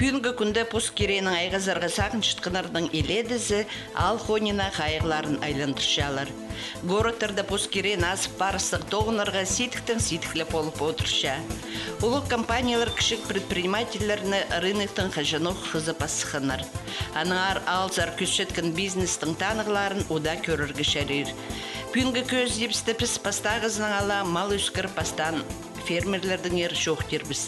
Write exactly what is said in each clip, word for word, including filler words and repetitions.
Пӱӱнгі кӱнде пос киреенең айғазарға сағынчатханнарның илеедезі аал хонина хайығларын айландырчалар. Городтарда пос киреен азып парыстығ тоғынарға сидіктең сидіклеп полып одырча. Улуғ компаниялар кічіг предпринимательлерні рыноктаң хаҷанох хызып ас сыхханнар. Аннаңар аалзар кӧзіткен бизнестің танығларын удаа кӧрерге чарир. Пӱӱнгі кӧзідібісте піс пастағызынаң ала мал ӧскір пастаан фермерлердеңер чоохтирбыс.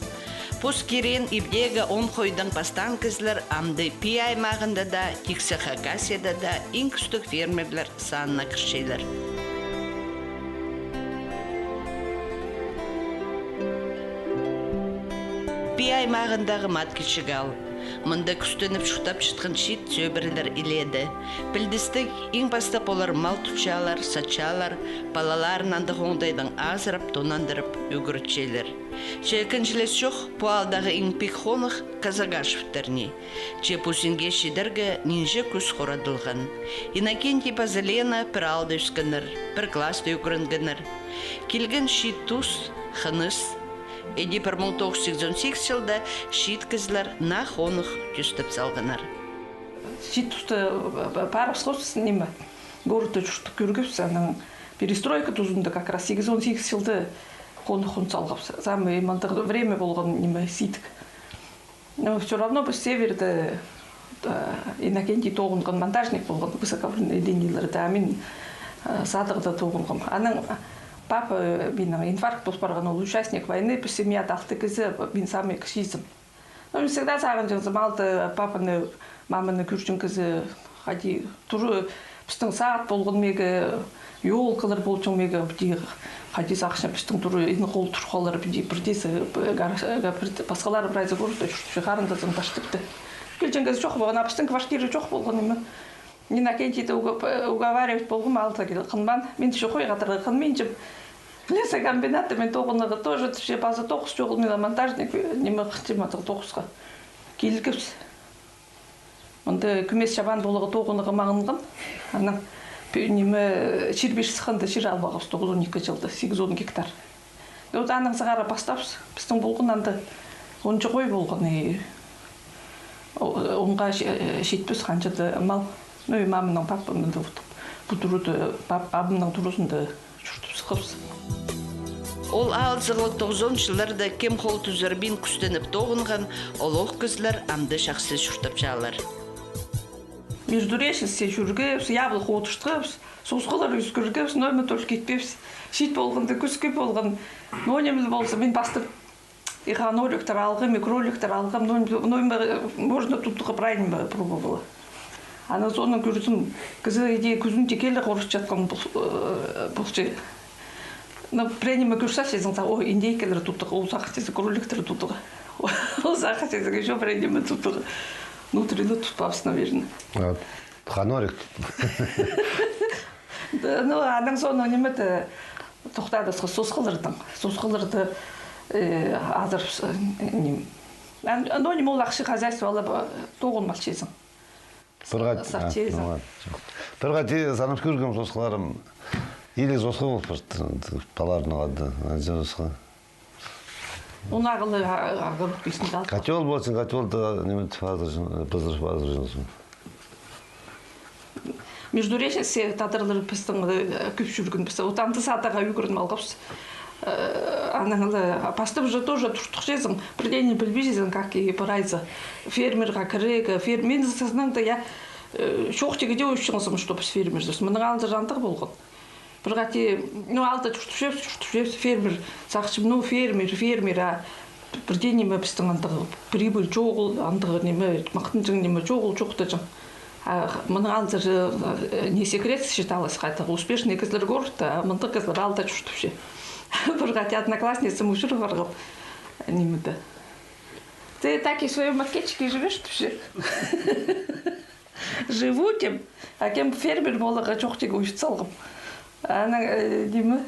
Пос киреен ибдегі он хойдаң пастаан кізілер амды Пии аймағында даа, тиксі Хакасияда даа иң кӱстіг фермерлер санына кірчелер. Пии аймағындағы Маткичік аал. Мында кӱстеніп чуртапчатхан чиит сӧбірелер илееде. Пілдістіг, иң пастап олар мал тутчалар, сатчалар, палаларын андағ оңдайнаң азырап, тонандырып ӱгретчелер. Че кінҷілес чох, пу аалдағы иң пик хонығ Казагашевтер ни. Че пу синге чидерге нинҷе кӱс хорадылған. Иннокентий паза Лена пір аалда ӧскеннер, пір класста ӱгренгеннер. Килген чиит тус, хыныс. Іди пір муң тоғыс чӱс сигізон сигіс чылда чиит кізілер наа хонығ тӧстеп салғаннар. Чиит туста, э, парыбысхабыс, ниме, городта чуртап кӧргебіс, анаң перестройка тузында как раз сигізон сигіс чылда хонығ хун салғабыс. Самый мындағ время полған, ниме, сидік. Но всё равно піс северде, э, Иннокентий тоғынған, монтажник полған, высоковольтный линияларда, а мин, э, садығда тоғынғам. Анаң папа, э, минің инфаркт пол парған, ол участник войны, піс семьяда алты кізі, мин самый кічізім. Но мин всегда сағынчаңзым, алты папаны, маманы кӧрчең кізі, хайди, тура пістің сад полған меге, ёлкалар полчаң меге, піди, хайди сағынчам, пістің тура иң хол турғалар, піди, пірдеезі, пасхалары прайзы городта чуртапча, харындазым Таштыпта. Килчең кізі чох полған, а пістің квартира чох полған, ниме. Иннокентийді уговаривать полғам, алты кил хынмаан. Мин чох, хой хатырға хынминчам. Лесокомбинатта мин тоғынарға тоже тіпче, паза тоғыс чоғыл, мин монтажник, ниме, хынчам тоғысха. Килгебіс. Мында кӧмес чабан поларға тоғынарға маңынған. Анаң, ниме, чир пирче сыхханда чир алып алғабыс тоғызон ікі чылда, сигізон гектар. И вот анаң сығара пастабыс, пістің полған анда он чох ой полған, и онға читпес ханҷа-да мал. Ну и маманың, папаның да вот пу турада, пап-, абамның туразында чуртап сыххабыс. Ол аалзығлығ тоғызон чылларда кем хол тӱзірбин кӱстеніп тоғынған, олох кізілер амды чахсы чуртапчалар. Междуреченскте чӧргебіс, яблох одыртхабыс, сосхалар ӧскіргебіс, ноо ниме только итпеебіс. Чиит полғанда кӱс кӧп полған. Ноо ниме полза, мин пастап и ханоректер алғам, и кроликтер алғам, ноо, ноо ниме можно тутарға прай ниме пробовала. Анаң соонаң кӧрзем, кізі иди кӱзінде киле хорасчатхан пол-, э, полча. Ну, пірее ниме кӧрзе, сағынчазың, о, индейкалар тутарға, о, сағынчазың, кроликтер тутарға. О, сағынчазың, ещё пірее ниме тутарға. Внутренне тутпаабыс, наверное. А, ханорик. Да, ну, анаң соонаң ниме-де тохтадыбыс, сосхалардаң. Сосхаларды, э, азырып, э, ниме. Ан-, ну, ниме, ол ахча хозяйстволап, э, тоғынмалчазың. Пір хати, сатчазың. А, ну, ладно. Пір хати санап кӧргем сосхаларым. Илиг сосха полып парча, паларны алды. Анҷа сосха. Оны ағылы, а-, ағылып килсін даа. Котёл ползын, котёлда ниме тіп азырҷаң, пызырып азырҷаңзың. Междуреченскте тадарлар пістің, э, кӧп чӧрген пістің. Вот анда садарға ӱгреніп алғабыс. Э, анаң ла, а пастап же тоже туртухчазың, пірдеңе пілбинчезің, как и прайзы. Фермерға кірерге, фер-, мин сағынғанда, я, э, чоохтирға даа ӧсчеңзім, что піс фермербіс. Мының алды андағ полған. Пір хати, ну, аалда чуртапчабыс, чуртапчабыс, фермер, сағынчам, ну, фермер, фермер, а пірдеңе ниме пістің андағ прибыль чоғыл, андағ ниме, махтанҷаң ниме чоғыл, чоохтаҷаң. А мының алзар, э, не секрет считалось, хайдағ успешный кізілер городта, а мындағ кізілер аалда чуртапча. Пір хати одноклассницам учур парғам, нимеде. Ты так и в своём макетчике живёшь, тіпче. Живу, тим, а кем фермер поларға чоохтирға уйат салғам. Анаң, э, ниме,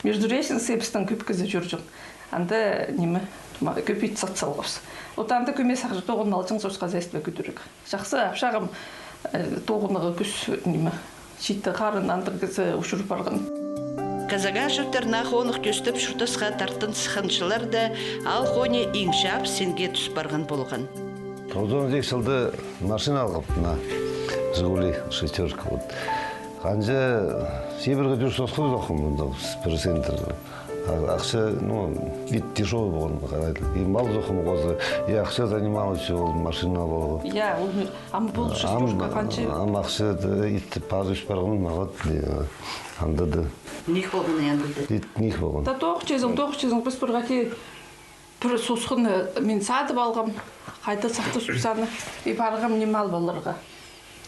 Междуреченскте пістің кӧп кізі чӧрҷең. Анда, ниме, ма-, кӧп ит сат салғабыс. Вот анда кӧмес ахча тоғынып алҷаң сельхозхозяйство кӧдірерге. Чахсы, апчағым, э, тоғынарға кӱс, ниме, чиитті харын андағ кізі учур парған. Казагашевтер наа хоных тӧстеп чуртасха тартын сыххан чылларда аал хонии иң чаап синге тӱс парған полған. Тоғызон сигізінҷі чылда машина алғам, на, Жигули шестерка, вот. Анҷа Сибирьге тӱр сосха соххам, мында, пресс-центр. А, ахча, ну, вид дешёвый полған, хайди. И мал соххам хоза, и ахча занималась, ол машина аларға. Я, ол ам пол шестёшка ханҷа? Ам ахча, да, ит пазып парған, мағат, анда да. Ниик полған, анда да. Ит ниик полған. Да тоғыс чӱзің, тоғыс чӱзің, піс пір хати пір сосханы мин садып алғам, хайда сатып саны, и парғам ниме алып аларға.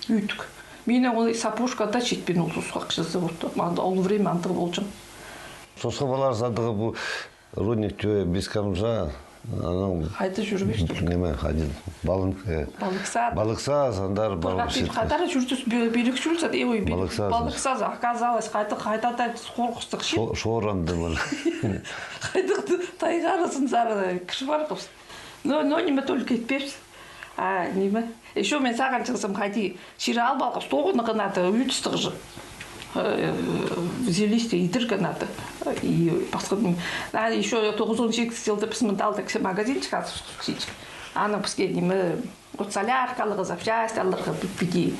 Ӱдік. Минің ол сапожка да читпин ол сосха ахчазы, вот. Анда ол время андағ полҷаң. Сосха палар садығы пу рудник тӱе Бескамжа, анаң хайда чӱрбес только. Ниме, хайда, Балын-, э, Балықсаа. Балықсаа, андар пір хати парып читті. Хайдар чӱрдіс, бе-, Билік чӱрзі, э, ой, Билік. Балықсаа. Балықсаа, оказалось, хайда, хайда да хорғыстығ чир. Шо-, шоранды мына. Хайдағ тайға аразын сары кіріп парғабыс. Но, но ниме только итпеебіс. А, ниме. Ещё мин сағынчам, хайди, чир алып алғабыс, тоғынарға надо, ӱлӱстіг же. Э, взялись-то, идерге надо. И пасха ниме. А, ещё тоғызон сигізінҷі чылда піс мында алты кізі магазинчик азыбысхабыс. Анаң піске ниме, вот соляркаларға, запчасть аларға, пі-, піди,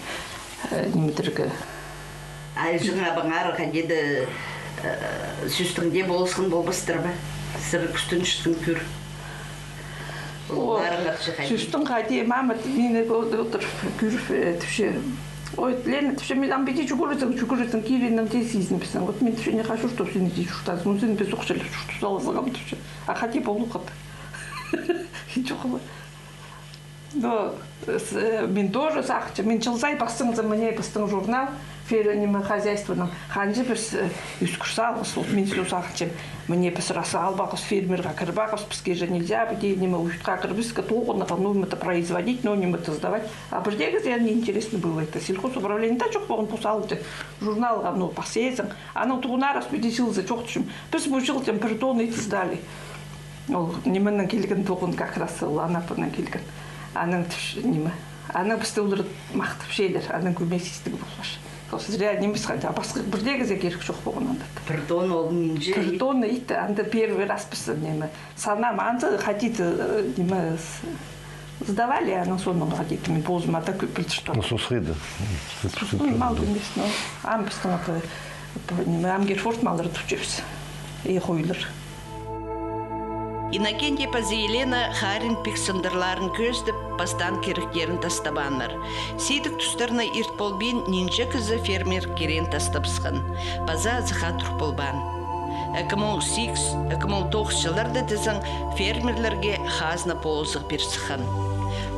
э, ниме идерге. А чоғыл, абаңар хайди-да, э, сӧстең дее полысхан полбастар ба? Сірер кӱстенчеткен кӧр. О, оларың ахча хайди? Сӧстең хайди, мама, мині ол-, олтыр, кӧріп, э, тіпче. Ой, Лена, тіпче, мин ам піди чӱгӱрзең, чӱгӱрзең, кирінең дее сизінбессің. Вот мин, тіпче, не хочу, чтоб син піди чуртазың. Ну, син піс ох чіли чуртазың, тіпче. А хайди полып хат. Чоғыл. Но, э, с-, э, мин тоже сағынчам, мин чыл сай пастаңзым, мына пістің журнал, ферма, ниме, хозяйствоның. Ханҷа піс, э, ӧскір салғабыс, вот мин сағынчам, мына піс рас албағабыс, фермерға кірбеебіс, піске же нельзя, піди, ниме, уютха кірбеске, тоғынарға, ну, ниме-то производить, ну, ниме-то сдавать. А пірдеезі, ниме, интересно было это. Сельхозуправлениеде чох полған, пу салынча журналға, ну, пасчазың. Анаң тоғынарға піди чылза чох тіпчем. Піс пу чыл тем пір тонна ит сдали. Ол нименең килген тоғын, как раз ол Анапанаң килген. Анаң тіпче, ниме. Анаң пісті олар махтапчалар, анаң кӧмес истіг полбас. Ол зря нимес хайди, а пасха пірдеезі кирек чох полған анда. Пір тонна ол нинҷе? Пір тонна ит, анда первый раз піс, ниме, санам, анда хайди-да, э, ниме, с-, сдавали, анаң соонаң хайди-да, мин позыма даа кӧп пілдірчем. Ну, сосха иді. Сосха, мал нимес, но ам пістің ата, ниме, ам Герфорд маллар тіпчебіс. И хойлар. Иннокентий паза Елена харын пик сындырларын кӧзідіп, пастаан киректерін тастабааннар. Сидік тустарны ирт полбин, нинҷе кізі фермер киреен тастабысхан. Паза азахха тур полбаан. Ікі муң сигіс, ікі муң тоғыс чылларда тізең фермерлерге хазна полызығ пир сыххан.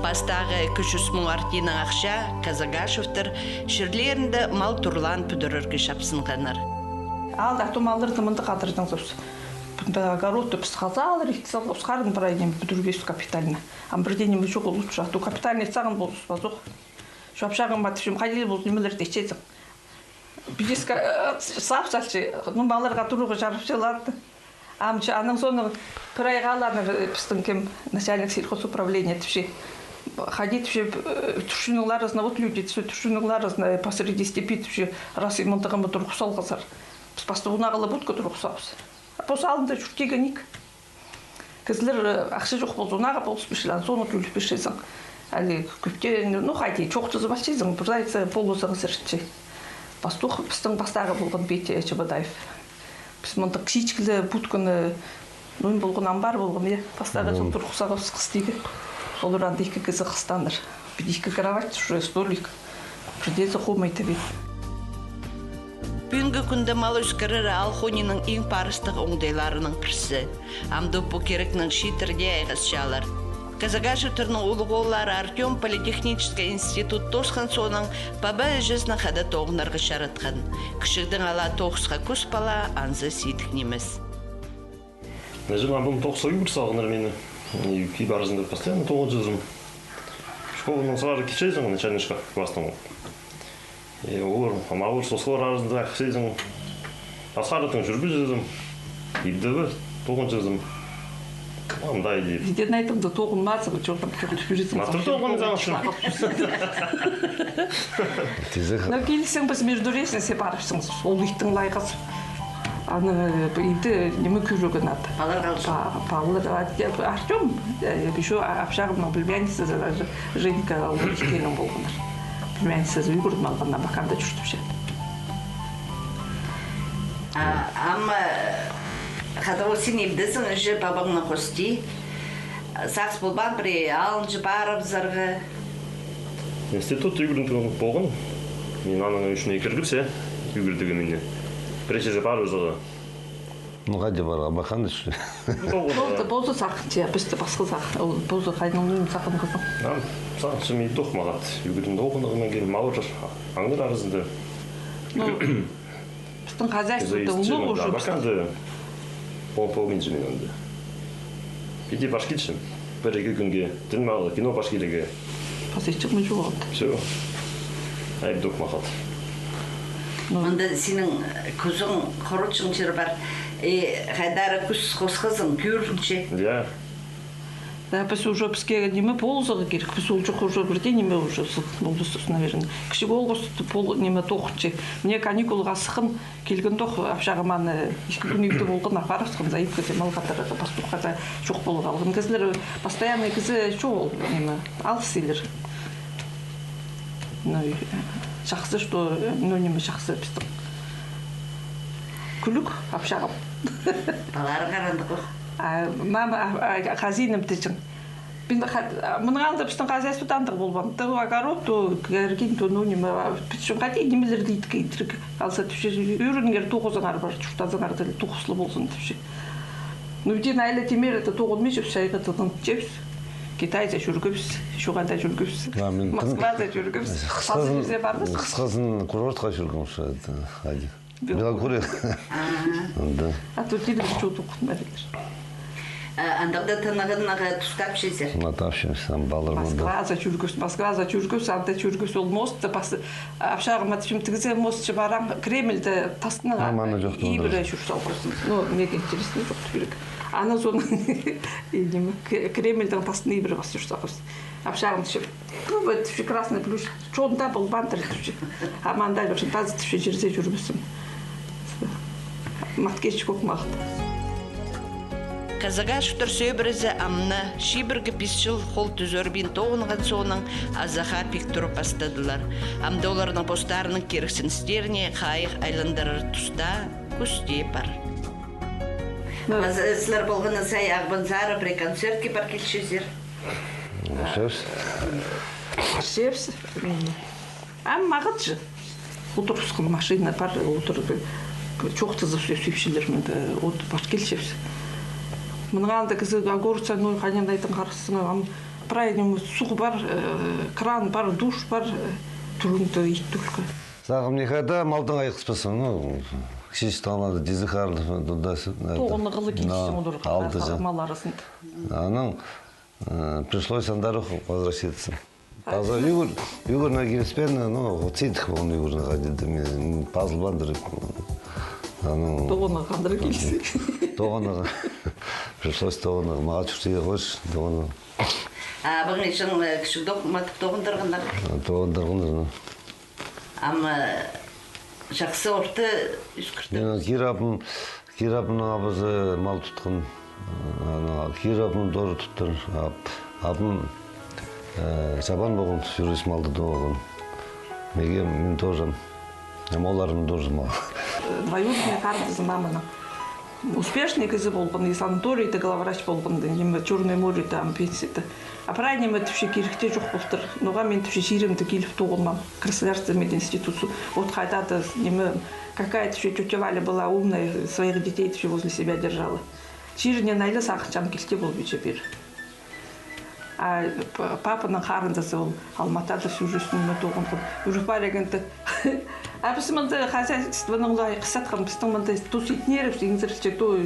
Пастағы ікі чӱс муң артинаң ахча Казагашевтер чирлерінде мал турлаан пӱдірерге чапсынғаннар. Алда ту малларны мында хадырдыңзар. Мында огородты піс хазаалар, ит салғабыс, харын прай ниме пӱдірбес капитально. Ам пірдее ниме чоғыл, лучше. А то капитально ит саған полза, пазох. Чапчағым ма тіпчем, хайди полза, нимелер течезің. Пидиска, э, сап салча, ну, малларға турарға чарапчалар. Амча, анаң соонаң пір айға аланнар, э, пістің кем, начальник сельхозуправления тіпче. Хайди тіпче, э, турчынның ларазына, вот люди тіпче, турчынның ларазына, э, посреди степи тіпче, раз и мындағ ма турғыс салғазар. Піс пастап ағаа ла будка турғысхабыс. А пос алнында чуртирға ниик. Кізілер, э, ахча чох полза, ағаа полыс пирчелер, аны соонаң тӧлеп пирчезің. Али кӧптең, ну, хайди, чоохтазып алчазың, пір зайца полызығ сіртче. Пастух пістің пастағы полған Петя Чебодаев. Піс мындағ кічіҷек ле будканы, ну, ниме полған, амбар полған, я, пастағы чыл турғысхабыс хыстирға. Олар анда ікі кізі хыстаннар. Пір ікі кровать, уже столик. Пірдеезі хомай тіп. Пӱӱнгі кӱнде мал ӧскірері аал хониинің иң парыстығ оңдайларының пірсі. Амды пу кирекнең чииттер дее айғасчалар. Казагашевтернің улуғ ооллары Артём политехнический институт тоосхан соонаң паба-іҷезінең хада тоғынарға чаратхан. Кічігдең ала тоғысха кӱс пала, анзы сидік нимес. Іҷем-абам тоғысха кӧп салғаннар мині. И кип аразында постоянно тоғынчазым. Школанаң сразу килчезің, начальный шкаф класстың. И олар, ам олар сосхалар аразында килчезің. Пасха арадаң чӧрбеҷезің. Ибде бе тоғынчазым. Ам да иди. Иди найтымда тоғынмазың, чоғыл, чоғыл, чоғыл. Матыр тоғынзаң. Тізең. Но килсең, піс между речностья парыбысчазың. Ол иттің лайғазы. Аның, э, иді ниме кӧріг ады. Палалар халча. Па-, палалар, а, я, Артём, э, ещё, а, общагымның племянницазы, даже Женька, ол ікӧлең полғаннар. Племянницазы ӱгредіп алған, Абаканда чуртапча. А, ам, э, хайдағ ол син ибдезің, же пабаңнаң хости. Сағыс полбаан пірее алынҷа парыбызарға. Институт ӱгренген полған. Мин аның ӱчӱн кіргебіс, ӱгредіг мині. Пірее чирге парыбызарға. Ну, хайди пар, Абаканда чи. Полза, полза сағынча, пісті пасха сағын, ол полза хайдаң, ну, сағынғазың. Ам, сағынчам, идӧк мағат. Ӱгреніп алғанға мин кем, маллар, аңнар аразында. Ну, пістің хозяйствода улуғ уже. Абаканда пол-, полбинчам мин анда. Піди пар килчем. Пір-ікі кӱнге тың мағат, кино пар килерге. Паза итчең ме, чоғыл. Всё. Ай, идӧк мағат. Ну. Мында синің кӱзің хоротчаң чир пар. И хайдар кӱс хосхазың, кӧрінче. Я. Да, піс уже, піске ниме полызарға кирек. Піс ол чох уже пірдее ниме уже сылтын полбаспыс, наверное. Кічіг оолғыс пол ниме тоғынча. Мына каникулға сыххан, килгенде ох, общагым аны ікі кӱн ибде полған, апарыбысхан, заимка тее мал хатырарға, пастухха даа чох полып алған. Кізілер, постоянный кізі чоғыл, ниме, алыс сыйлар. Ну, и, э, чахсы, что, э, ну, ниме, чахсы пістің. Кӱлӱк, общагам. Палалар харандығ ох. А, мама, а, а, хазинам тіҷең. Мин ха-, а, мының алнында пістің хозяйствода андағ полбаан. То огород, то кергин, то, ну, ниме, а, піс чон хати нимелерді итке иттірге. Алза тіпче, ӧрініңер, тоғызыңар пар, чуртазыңар, тоғызлы ползын тіпче. Ну, иди, Найла, тимер, это тоғынминчабыс, чайға тынып чибіс. Китайза чӧргебіс, чоғада чӧргебіс. А, мин тын- Москваза чӧргебіс. Хысхазын, паза чирзер парбас. Хысхазын курортха чӧргем, что это, хайди. Белокурье. А. Да. А то тидір чудук, наверное. А, андағда тынағынға тус тапчазар. Ма, тапчабыс, ам палалар мында. Москваза чӧргебіс, Москваза чӧргебіс, анда чӧргебіс, ол мостта пас, общагам тіпчем, тігізі мостча параң, Кремльде тастынаң. А, мана чох, ибіре чӧр салғабыс. Ну, мағаа интересно, чох тӱбірек. Анаң соонаң, и ниме, К-, Кремльдең тастынаң ибіре пас чӧр салғабыс. Общагам тіпче, ну, вот, тіпче, Красный площадь, чонда полбаандыр, тіпче. А мында пір чыл таза тіпче, чирзер чӧрбессің. Маткечі кӧп мағат. Казагашевтер сӧбірезі амды чибіргі пис чыл хол тӱзірбин тоғынған соонаң азахха пик турып пастадылар. Амды оларның постарының кирексіністеріне хайығ айландырар туста кӱс тее пар. А с-, сірер полған на сай Ағбанзар пірее концертке пар килчезер? Кірчебіс. Кірчебіс. Ам мағат чи. Удур піскен машина пар, удур чоохтазып сӧ-, сӧсчелер мында, от пар килчебіс. Мының алнында кізі огурцы, ну, хайдаң айттың, харасчаң, ам прай ниме, суғ пар, э, кран пар, душ пар, э, турында ит только. Сағам не хайда малдаң айғыспассың, ну, кічіҷек таңнада дизі харылып, туда-сюда. Тоғынығлы килчең оларға, алды чыл. Мал аразында. Анаң, э, пришлось андар ох возвращаться. Паза ӱгӱр, ӱгӱрні киліспеен, ну, цидік полған ӱгӱрні хайди-да, мин пазылбаандыр. Анаң тоғынығ андыр килісті. Тоғынығ. Пришлось тоғынығ. Мағаа чуртирға хош, тоғынығ. А, абаңның иҷең, э, кічігде ох матап тоғындырғаннар? А, тоғындырғаннар, ну. Ам, э, чахсы орта ӧскіртіп. Мин кирі абым, кирі абымның абазы мал тутхан. Ана, кирі абым тоже туттыр. Ап-, абым, э, чабан полған, всю жизнь малды тоғынған. Мағаа, мин тоже. Ам оларым тоже мал. Двоюродный харындазы маманың. Успешный кізі полған, и санаторийде главврач полған, ниме, Чёрное мореде, ам пенсияда. А прай ниме тіпче, киректе чох полтыр. Ноға мин тіпче, чирімде киліп тоғынмаам. Государственный мединститут, вот хайда-да, ниме, какая тіпче, тётя Валя была умная, своих детей тіпче возле себя держала. Чирінең айлы сағынчам, килте полбинча пеер. А п-, папаның харындазы ол Алматада всю жизнь ниме тоғынған. Ӱр париганда. А піс мында хозяйствоның ла хысхатхан, пістің мында тус итнерібіс, иңзерілче, то,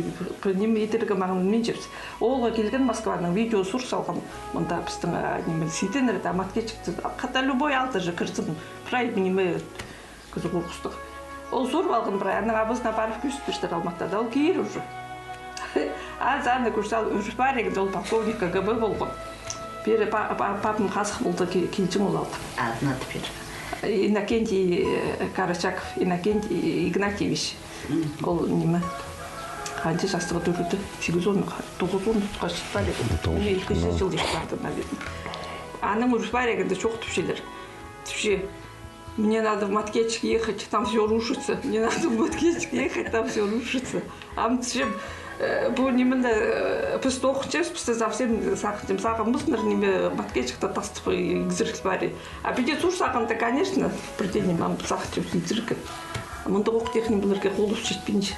п-, ниме идерге маңнанминчабыс. Оолғы килген Москванаң, видео сур салған. Мында пістің, а, ниме, сиденнер, да, маткечікті. Хада любой аалда же кірзең, прай ниме, кізі корғыстығ. Ол сурып алған прай, анаң абазына парып кӧзіт пиртір Алматада. Ол киир уже. А аны кӧр сал, ӱр париганда, ол полковник КГБ полған. Пеер па-, па-, папам хазых полды, ки-, килҷең ол алды. Адын ат пеер. Иннокентий, э, Карачаков, Иннокентий Игнатьевич. Ол ниме? Ханҷа частығ тӧрді? Сигізон, тоғызон тутхаҷах па еді. Тоғызон. Мына ікі чыл чыл ещё барды, наверное. Аның уже парегінде чох тіпчелер. Тіпче: «Мне надо в Маткечик ехать, там всё рушится. Мне надо в Маткечик ехать, там всё рушится». Ам тіпчем, э, пу ниме, э, піс тоғынчабыс, пісті совсем сағынчам, сағынмассыннар, ниме, Маткечикте тастап, э, ікізерге парир. А піди сур сағынды, конечно, пірдее ниме, ам сағынчам ікізерге. Мындағ ох техникаларға холыбыс читпинче.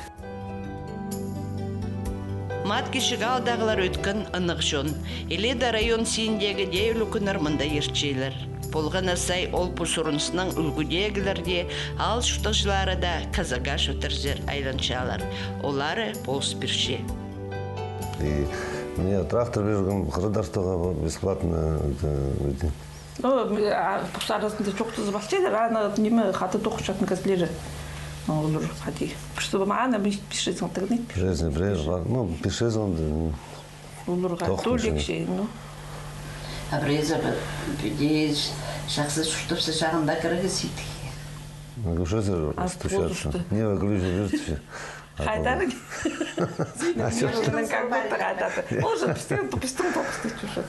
Маткечик аалдағылар ӧткін, ынағ чон. Илееде район синіндегі дее ӱлӱкӱннер мында иртчелер. Полған на сай, ол пу сурыныснаң ӱлгӱдегілер дее, аал чуртағҷылары даа Казагашевтер зе айланчалар. Олары полыс пирче. И мне трактор пирген, хырыдартарға бесплатно, это, это. Ну, а, пос аразында чоохтазып алчалар, аны ниме, хада тоғынчатхан кізілері. Олар хайди. Чтобы мағаа пирчезің тігін ит. Пирчезің, пірее пар. Ну, пирчезің, да. Оларға тоғынча. Тӧлікче, ну. А піреезі пі-, піди чахсы чуртапча, чағында кірерге сидік. Выключатель отключаться. Не выключатель, выключатель. Хайдар. Синің как будто хайдар. Ол же пістің, пістің тоғысты чуртап.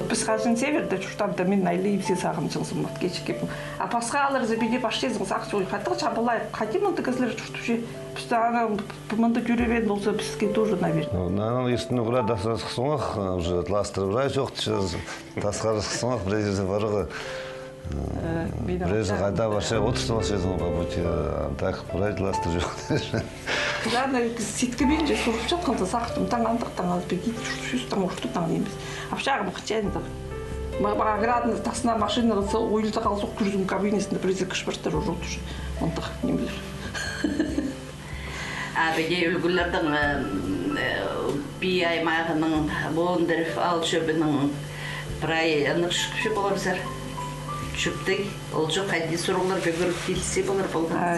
Піс хаҷан северде чуртаанда, мин айлай піске сағынчам Маткечикке. А пасха аалларзар піди парчазың, сағынчам, ой, хайдағ чабылай, хайди мында кізілер чуртапча. Пісті ана мында тӧреен полза, піске тоже, наверное. Ну, анаң иртен уғра тасхар сыхсаң ох, уже кластер прай чох, тасхар сыхсаң ох, пірее чирзер парарға. Э, пірее чир хайда парча, одыртып алчазың по пути, а так прай кластер чох. Главное, сидік пинче сурып чатханда сағынчам, таң андағ, таң алып, пеки чуртап, сӱс таң орты таң нимес. Апчағым хынча андағ. Ма-, ма-, ограданы тасына машинаға са-, ойылтып алза, кӧрзем, кабинасында пірее кізі пір-пір уже одыр. Андағ нимелер. А піди ӱлгӱлернің, э, э, Пии аймағының, Бондарев аал чӧбінің прай ынағ чӱктіг поларзар. Чӱктіг, ол чох хайди сурығлар кӧгер килісче полар полған. А,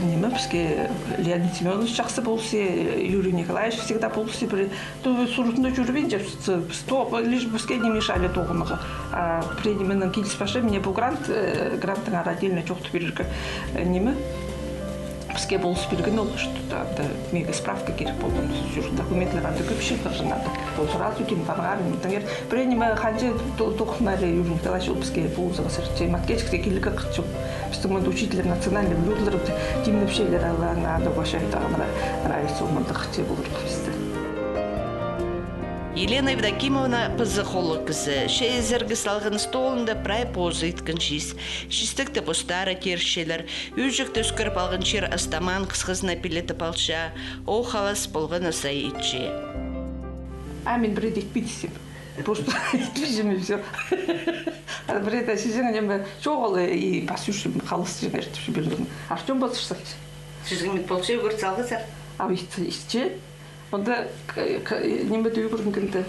ниме, піске Леонид Семёнович чахсы полысча, Юрий Николаевич всегда полысча, пір, ну, суртында чӧрбинче, піс, піс то-, лишь піске не мешали тоғынарға. А пірее нименең киліс парча, мына пу грант, э, грантыңар отдельно чоохтап пирерге, э, ниме. Піске полыс пирген ол, что анда мағаа справка кирек полған. Чурт документлер анда кӧп чыылған, надо. Ол сразу тим парған, мин таңер. Пірее ниме, ханҷа то-, тоғынарға, Юрий Николаевич, ол піске полызарға сірер. Че Маткечикке килерге хынчам. Пістің мында учительлер национальный блюдолар тимнепчелер, алар, анда вообще андағ нравится, ол мында хынча полар пісті. Елена Евдокимовна пызығ холлығ кізі. Че ізерге салған столында прай позы иткен чиис. Чистекті постары теерчелер. Ӱзӱкті ӧскіріп алған чир астамаан хысхызына пилетіп алча, ох алас полған на сай итче. А мин пірее дее итпин тізем. Просто итпинчем и всё. А пірее дее сизең, ниме, чоғыл, и пас ӱчӱн халас тізең, эртіп чиберген. Артём пазырча. Сізге мин полча, ӱгрет салғазар. А ит-, итче. Онда к-, к-, ниме дее ӱгренгенде.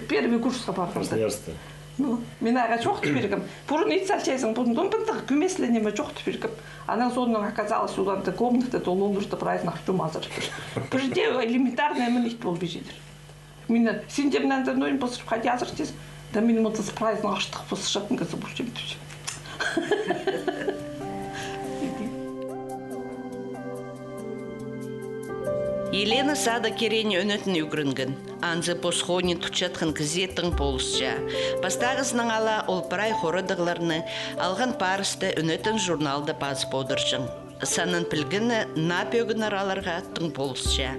Первый курсха парғанда. Красноярскта. Ну, мин ағаа чоохтап пиргем. Пурун ит салчазың, пурун, ну, мындағ кӧмес ле ниме чоохтап пиргем. Анаң соонаң оказалось, ол анда комнатада ол оларды прайзын Артём азыртыр. Пірдее элементарный ниме ит полбинчалар. Мин, син дее мынаңда нойын пызырып, хайди азыртчазың? Да мин мында прайзын аштығ пызырчатхан кізі полчам тіпчем. Елена садығ киреен ӧнетін ӱгренген. Анзы пос хониин тутчатхан кізее тың полысча. Пастағызынаң ала ол прай хорадығларны, алған парысты ӧнетін журналда пазып одырҷаң. Санын пілгені наа пӧгіннер аларға тың полысча.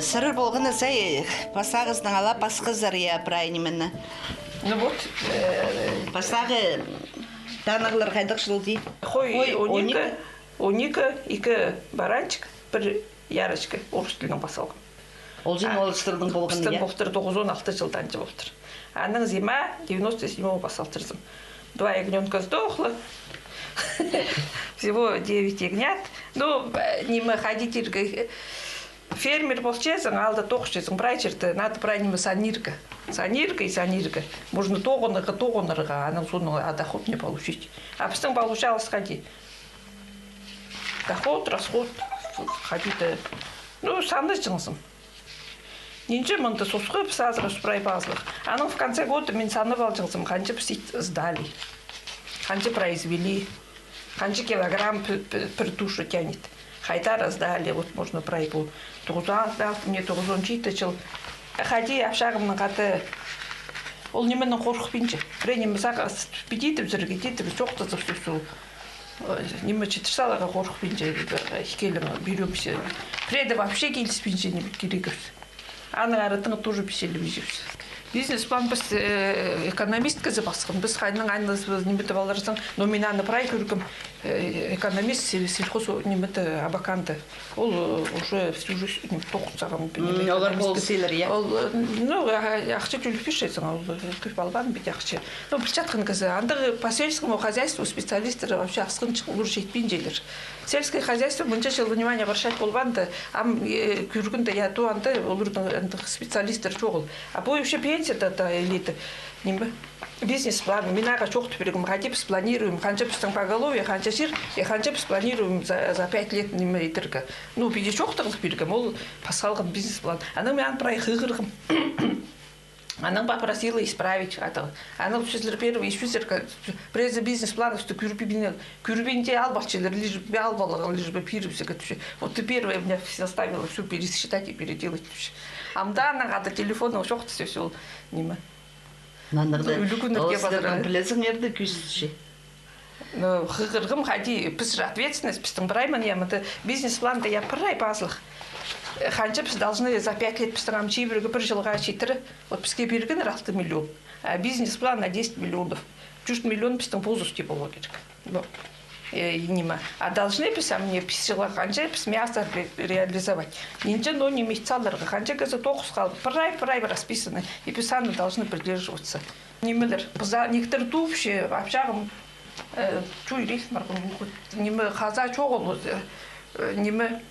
Сірер полған на сай, пастағызынаң ала пасхазар, я, прай нимені. Ну вот, э, пастағы танығлар хайдағ чыл дее? Хой, хой, он ікі, он ікі, он ікі, ікі баранчик, пір ярочка, орыс тілінең пас салғам. Ол чын, а, ол сірернің полған, пістің, я? Полтыр, тоғызон алты чылдаң чы полтыр. Анаң зима девяносто седьмого пас салтырзым. Два ягнёнка сдохло. Всего девять ягнят. Ну, э, ниме, ходить ирге, фермер полчазың, аалда тоғынчазың, прай чирді, надо прай ниме санирға. Санирға и санирға. Можно тоғынарға, тоғынарға, анаң соонаң, а, доход не получить. А пістің получалось хайди. Доход, расход, ходить, э, ну, санирҷаңзың. Нинҷе мында сосха піс азыра прай пазылығ. Анаң в конце года мин санап алҷаңзым, ханҷа піс ит сдали. Ханҷа произвели. Ханҷа килограмм пі-, пі-, пір туша тянет. Хайдар раздали, вот можно прай пу тоғызон алты, не, тоғызон читі чыл. Хайди апсағымның хада, ол нименең хорыхпинча. Пірее ниме сағаа пидитіп, зірге титіп, чоохтазып, всё, всё. Ой, ниме читір саларға хорыхпинча, ікелең пирем всё. Пірееде вообще киліспинче, ниме кирегібіс. Аның артында тоже пичеллебинчебіс. Бизнес-план піс, э, экономист кізі пасхан. Піс хайдаң аны, ниме тіп аларзың, но мин аны прай кӧргем, э, экономист сел-, сельхоз, ниме тіп, Абаканда. Ол, э, уже всю жизнь, ниме, тоғынчатхан, ниме, олар экономист. Полысчалар, я? Ол, э, ну, а-, ахча тӧлеп пирчезің, ол, э, кӧп албаан пит ахча. Ну, пілчеткен кізі. Андағ по сельскому хозяйству специалисттер вообще асхынчых, олар читпинчелер. Сельское хозяйство мынҷа чыл внимание обращать полбаан да, ам, э, кӧргенде, я, то анда оларның андағ специалисттер чоғыл. А пу вообще пенсияда да, или де, ниме, бизнес-план, мин ағаа чоохтап пиргем, хайди піс планируем, ханҷа пістің поголовье, ханҷа чир, и ханҷа піс планируем за, за пять лет, ниме, идерге. Ну, піди чоохтағлап пиргем, ол пас халған бизнес-план. Анаң мин аны прай хығырғам. Анаң попросила исправить андағ. Анаң тіпчелер, первый, ещё сірер, пірее бизнес-планыбысты кӧрбин-, кӧрбинче алып алчалар, лишь бы алып аларға, лишь бы пирібізерге тіпче. Вот ты первая мне составила, всё пересчитать и переделать тіпче. Амды анаң хада телефоннаң чоохтасчабыс ол, ниме. Нандағда, ӱлӱкӱннерге ол сірернің пазарға. Пілезіңер дее кӧзітче. Ну, хығырғам, хайди, піс же ответственность, пістің прай, мына, я, мында бизнес-планда, я, прай пазылых. Э, ханҷа піс должны за пять лет, пістің ам чибіргі пір чылға читіре, вот піске пиргеннер алты миллион, а бизнес-план на десять миллионов. Чӱс миллион пістің позысти поларға кирек. Ну, э, и ниме. А должны піс, а мына пис чылға ханҷа піс мясо ре-, реализовать. Нинҷе, но ниме ит саларға, ханҷа кізі тоғыс халып, прай, прай расписаны. И піс аны должны придерживаться. Нимелер, пыза-, нектір тупча, апсағым, э, чуйрил марғым, ниме, хаза чоғыл, э, ниме,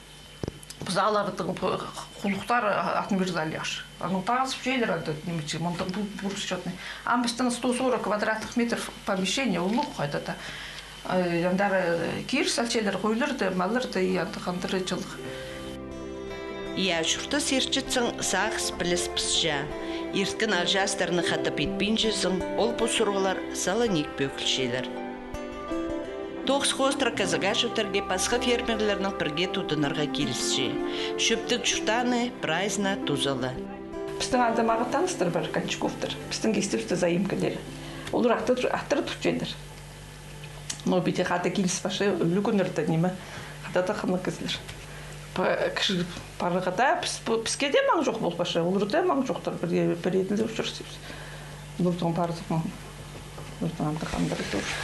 пызаларның пу-, хулухтары отмерзали аж. Анаң тағызып чӧрчелер анда, ниме чи, мындағ пу-, пурсчатны. Ам пістің сто сорок квадратных метров помещение, улуғ хайда-да. Э, андар, э, кир салчалар, хойлар даа, маллар даа, и анда хандыра чылығ. Я, чуртас иртчетсең, сағыс піліс пысча. Ирткен алҷаастарны хатап итпинчезің, ол пу сурығлар сала ниик пӧгілчелер. Тоғыс хоостыра Казагашевтерге пасха фермерлернең пірге тудынарға килісче. Чӧптіг чуртааны прайзына туза ла. Пістің анда мағат таныстар пар, Кончаковтар. Пістің кистібісті заимкалары. Олар аттыр, аттыр тутчалар. Но піди хада киліс парча, ӱлӱкӱннерде ниме, хада тахханнығ кізілер. Па-, кізі парғанда, піс, пу-, піске дее маң чох пол парча, оларда маң чохтар, пір, пір иділе учурсибыс. Оларның парзаң, оларның андағ хандыры тоже.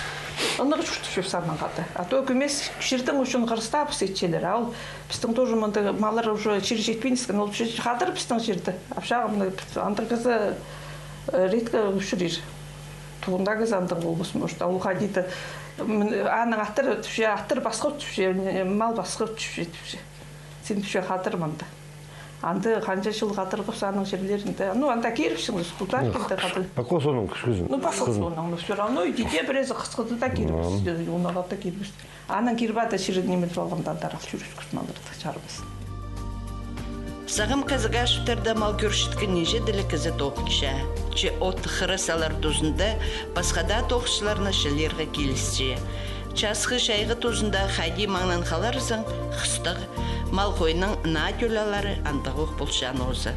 Аннаң чуртапчабыс анаң хада. А то кӧмес чирдең ӱчӱн хырыстабыс итчелер. А ол пістің тоже мында маллар уже чир читпиніскен, ол чир хатыр пістің чирде. Апсағымны андағ кізі, э, редко учурир. Туғында кізі андағ полбас, может, а ол хайди-да, м, анаң аттыр тіпче, аттыр пасха тіпче, мал пасха тіпче, тіпче. Син тіпче хатыр мында. Анда ханҷа чыл хатырғабыс аның чирлерінде. Ну, анда кирібіссің, култар килді хатыр. Пасха соонаң кӱскізін. Ну, пасха соонаң, но всё равно идӧк пірее хысхыда даа кирібіс, унаға кирібіс. Анаң кирбеде чир ниме полғанда андар ал чӧріскес малларны чарбас. Сағам Казагашевтерде мал кӧрчеткен нинҷе-де ле кізі тоғынча. Че от хыра салар тузында пасха даа тоғысчыларны чыылирға килісче. Часхы-чайғы тузында хайди маңнан халарзың, хыстығ, мал-хойның наа тӧл алары андағ ох полча нооза.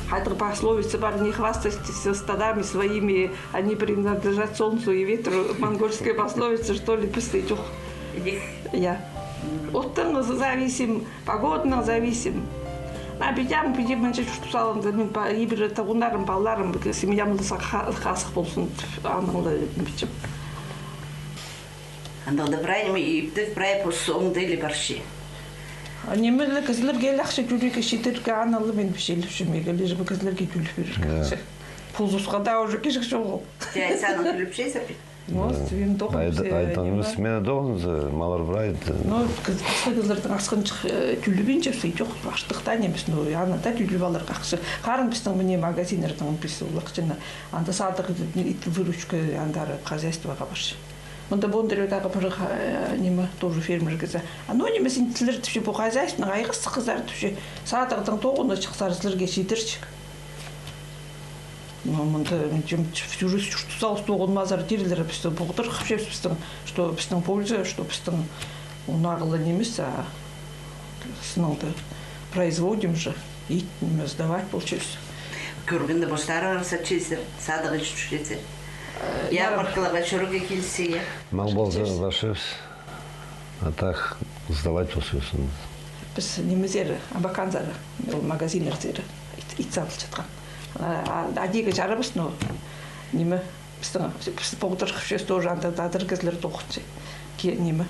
Хайдағ пословица пар: «Не хвастайтесь стадами своими, они принадлежат солнцу и ветру». Монгольская пословица, что ли, пісте чох. Я. Оттаң зависим, погоданаң зависим. А піди ам, піди мынҷа чуртап салғанда, мин па-, ибіре туғаннарым, палаларым, семьям ла ха-, хазых ползын, анаң ла, ниме, піди. Андағ даа прай ниме, иптіг прай пос оңдайлы парча. А ниме ле, кізілерге ле ахча тӧлирге читірге, анаң ла мин пичелепчем, меге лишь бы кізілерге тӧлеп пирерге. Да. Позысха даа уже кирек чоғыл. Че, сағам тӧлепчезер бе? Ну, сен тоғын, айда-, айдаң, ниме, сменада тоғынза, маллар прай. Ну, кіз-, пасха кізілернің асхынчых, э, тӧлебинчебіс, идӧк, аштығ даа нимес, ну, аны даа тӧлеп аларға ахча. Харын пістің мына магазиннернің піс улахчына, анда садығ, ит, выручка, андар хозяйствоға парча. Мында Бондаревтағы пір, э, ниме, тоже фермер кізі. А ну, ниме, син тілер тіпче, пу хозяйствоның айғазы хызар тіпче. Садығның тоғыны чыхсар, сірерге читірчік. Ну, мында, чем, всю жизнь чуртаза, тоғынмазар тирлер, пістің поғдархапчабыс, пістің, что пістің польза, что пістің, ну, ағылла нимес, а сынаңда производим же, ит, ниме, сдавать полчабыс. Кӧргенде, постарыңар сатчазар, садығ итчезер. Э, ярмаркаларға чӧрерге килзер, я? Маң полза, барчабыс. А так сдавать полчабыс. Піс нимезер, Абаканзар, ол магазиннерзер ит, ит садылчатхан. А, а, адирға чарабас, но ниме, пістің, піс поғдархапчабыс тоже, анда адыр кізілер тоғынча. Ке, ниме.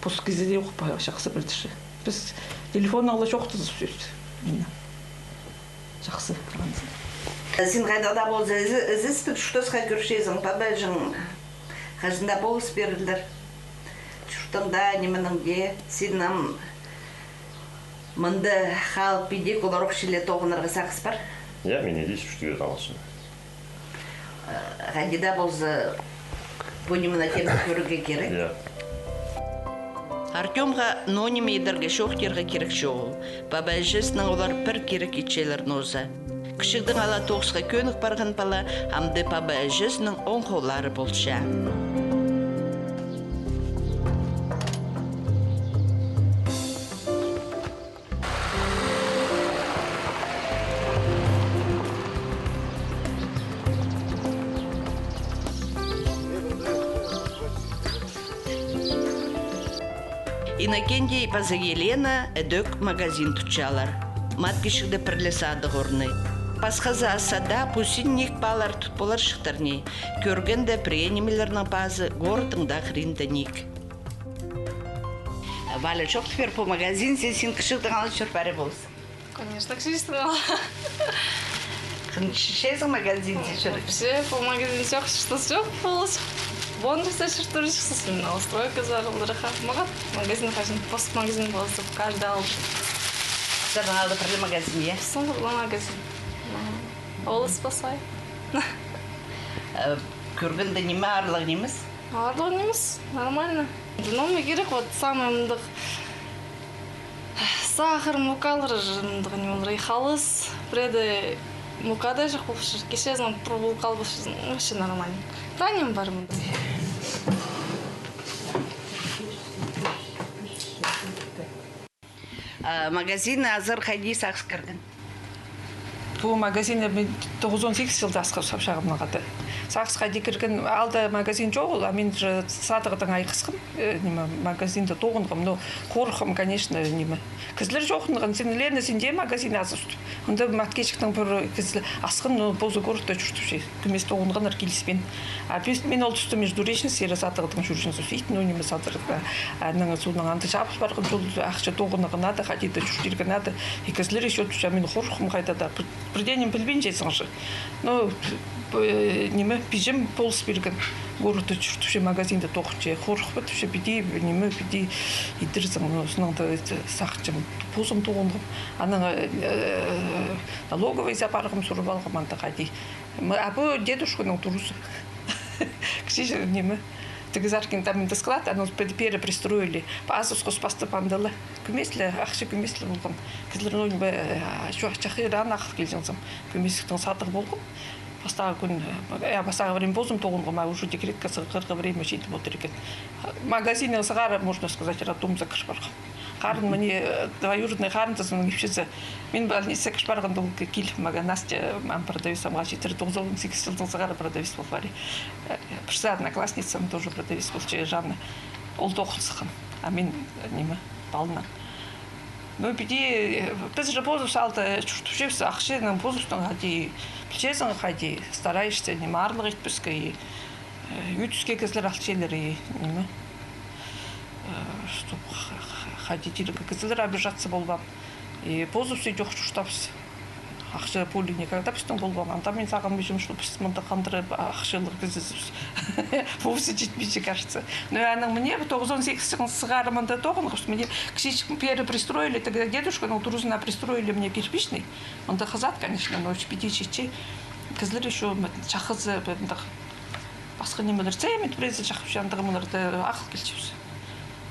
Пос кізі дее ох па, чахсы пілдірче. Піс телефоннаң ла чоохтазыбыс. Мына. Чахсы, анзы. Син хайдағ даа полза, ізі-, ізестіг чуртасха кӧрчезің, пабаҷаң хаҷан даа полыс пирерлер. Чуртаң даа, нименең дее, син ам мында халып, піди олар ох чіли тоғынарға сағыс пар. Я, мин іди чуртирға алчам. Хайди даа полза, пу нимені кем кӧрерге кирек. Я. Артёмға ноо ниме идерге чоох тирге кирек чоғыл. Паба-іҷезінең олар пір кирек итчелер нооза. Кічігдең ала тоғысха кӧнік парған пала, амды паба-іҷезінің оң холлары полча. Иннокентий паза Елена ідӧк магазин тутчалар. Маткечігде пірле садығ орны. Пасхазы асса даа, пу син ниик паалар тут поларҷыхтар ни. Кӧргенде, пірее нимелернің пазы городтың даа хыринда ниик. Валя, чоохтап пир, пу магазинзер син кічігдең ала чӧр парир полза? Конечно, кічігдең ала. Хынча чӧрчезің магазинзер чӧрерге? Вообще, пу магазин чох, что чох полыс. Бондарьзар чӧр турчазың, мына стройказар оларға. Мағат магазин хаҷан, пос магазин полза, каждый алды. Сірернің алды пірле магазин, я? Пістің пірле магазин. Ол спасай. Э, кӧргенде ниме, аарлығ нимес? Аарлығ нимес, нормально. Ну, не кирек, вот самый мындағ сахар, мукалар, мындағ нимелер, и халас, пірееде мука даа чох полча, кичезің пір булка алып алчазың, вообще нормально. Прай ниме пар мында. А, магазин азыр хайди сағыс кірген? Пу магазинде мин тоғызон сигіс чылда асхабыс апчағымнаң хада. Сағыс хайди кірген, алда магазин чоғыл, а мин же садығдаң айғасхам, э, ниме, магазинда тоғынғам, но хорыххам, конечно, ниме. Кізілер чоохтанған, син, Лена, син дее магазин азып. Анда Маткечіктің пір кізі асхан, но позы городта чуртапча. Кӧмес тоғынғаннар киліспеен. А піс, мин ол туста Междуреченск сире садығдаң чӧрҷеңмін, ит, ну, ниме садығ. Анаң соонаң анда чабыл парған, чол ахча тоғынарға нада, хайди даа чуртирға нада. И кізілер ещё тутча, мин хорыххам хайда даа. Пір, пірдеңе пілбинчезің же. Ну, п-, ниме, пиҷем полыс пирген. Городта чуртапча, магазинда тоғынча, хорыхпа тіпче, піди, ниме, піди идерзің, ну, сыннаң даа сағынчам, позым тоғынғам. Анаң, э, налоговыйзар парғам, сурып алғам анда хайди. М, а пу дедушканың туразы. Кічіҷек ниме. Тігі заркин там анда склад, аны пе-, перепристроили. Пазы ус хос пастап анда ла. Кӧмес ле, ахча кӧмес ле полған. Кізілер, ну, ниме, э, чо-, чахайраан ағыл килҷеңзің. Кӧместің садығ полған. Пастағы кӱн, э, пастағы время позым тоғынғам, а уже декретке сығарға время читіп одыр екен. Магазиннең сығара, можно сказать, роддомзар кір парғам. Харын мына, э, двоюродный харындазымның ипчізі. Мин больницаа кір парғанда ол ки-, киліп, мағаа, Настя, ам продавец, амға читіре тоғызон сигіс чылдаң сығара продавец пол пари. Э, пірсі одноклассницам тоже продавец полча, Жанна. Ол тоғын сыххан. А мин, э, ниме, палнаң. Ну, піди, э, піс же позыбыс алты чуртапчабыс, ахчаның позыбыстың хайди, пілчезің, хайди, стараешься, ниме, аарлығ итпеске, и, э, ӧтіске кізілер алчалар, и, ниме. Э, чтоб х-, х-, хайди тирге, кізілер обижаться полбаан. И позыбыс идӧк чуртапчабыс. Ахча полии никогда пістің полбаан. Анда мин сағынминчам, что піс мында хандыра ахчалығ кізізібіс. Вовсе читпинче, кажется. Но анаң мына тоғызон сигіс чылдаң сығара мында тоғынғабыс. Мына кічіҷек перепристроили, тогда дедушканың туразына пристроили мына кирпичный. Мында хызат, конечно, но піди читче. Кізілер ещё чахызы, мындағ Пасха нимелер цемент, пірее чахсы чандығ, мынарда ағыл килчебіс.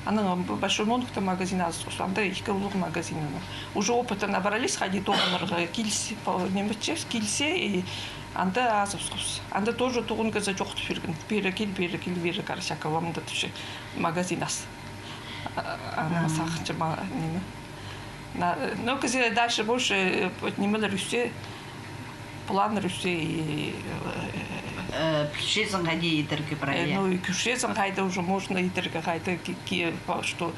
Анаң Б-, Большой Монахта магазин азыбысхабыс, анда ікі улуғ магазин анаң. Уже опыты набрались, хайди тоғынарға киліс-, по-, ниме итчебіс, киліссе, и анда азыбысхабыс. Анда тоже тоғын кізі чоохтап пирген. Пеер кил, пеер кил, пеер кір, Сякова, мында тіпче, магазин ас. А, аны сағынчам, ниме. Но кізі дальше больше, э, нимелер ӧссе, планнар ӧссе, и, э, пілчезің хайди идерге прай, э, ну, и кӧрчезің хайда уже можно идерге, хайда ки-, ки-, по-, что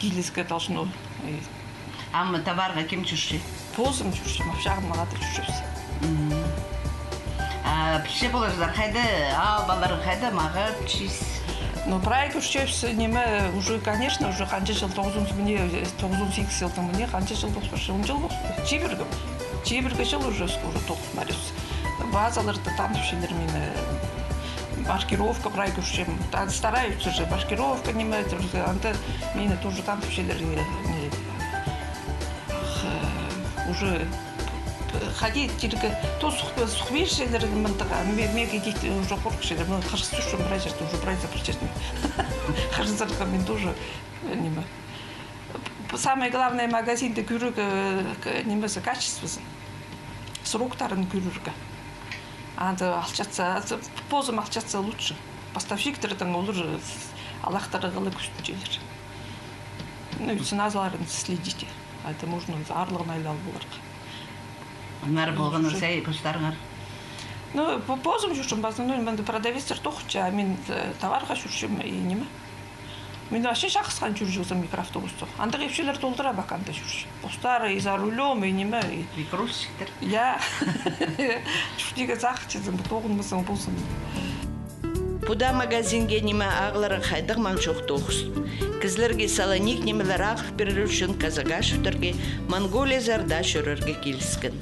килізерге должно. Ам товарға кем чӧрче? Позым чӧрчем, общагам, мағаа даа чӧрчебіс. А пілче поларзар, хайда, алып аларың хайда, мағаа пілчезің? Ну, прай кӧрчебіс, ниме, уже, конечно, уже ханҷа чыл, тоғызон, мына, тоғызон сигіс чылдаң, мына, ханҷа чыл полып парча, он чыл полып парча, чибіргі. Чибіргі чыл уже скоро тоғынарбыс. Базаларда танытчалар мині, маркировка прай кӧрчем. Стараются же, маркировка, ниме, анда мині тоже танытчалар, уже хайди тирге, то сух-, сухпирчелер мындағ, меге кит уже хорыхчалар, мына хырыс тӱсчем прай чирде, уже прай за причетный. Хырызарға мин тоже, э, ниме. Самое главное, магазинде кӧрерге, э, нимезі, качествозын, сроктарын кӧрерге. Анда алчатса, анда позым алчатса лучше. Поставщиктернің олар, э, алахтары хылы кӱстенчелер. Ну, и ценаларын следите. Это можно аарлығын айлап аларға. Аннаңар полған сай постарыңар? Ну, по-, позым чӧрчем, в основном мында продавецтер тоғынча, а мин, э, товарға чӧрчем, и ниме. Мин вообще чахсыған чӧрчезім микроавтобуста. Андағ ипчілер толдыра, пока анда чӧрче. Постары и за рулём, и ниме, и... И грузчиктер. Я. Чуртирға сағынчазың, тоғынмазаң ползын. Пу даа магазинге ниме ағыларға хайдағ маң чох тоғыс. Кізілерге саланиик нимелер ағыл пирер ӱчӱн Казагашевтерге Монголиязар даа чӧрерге киліскен.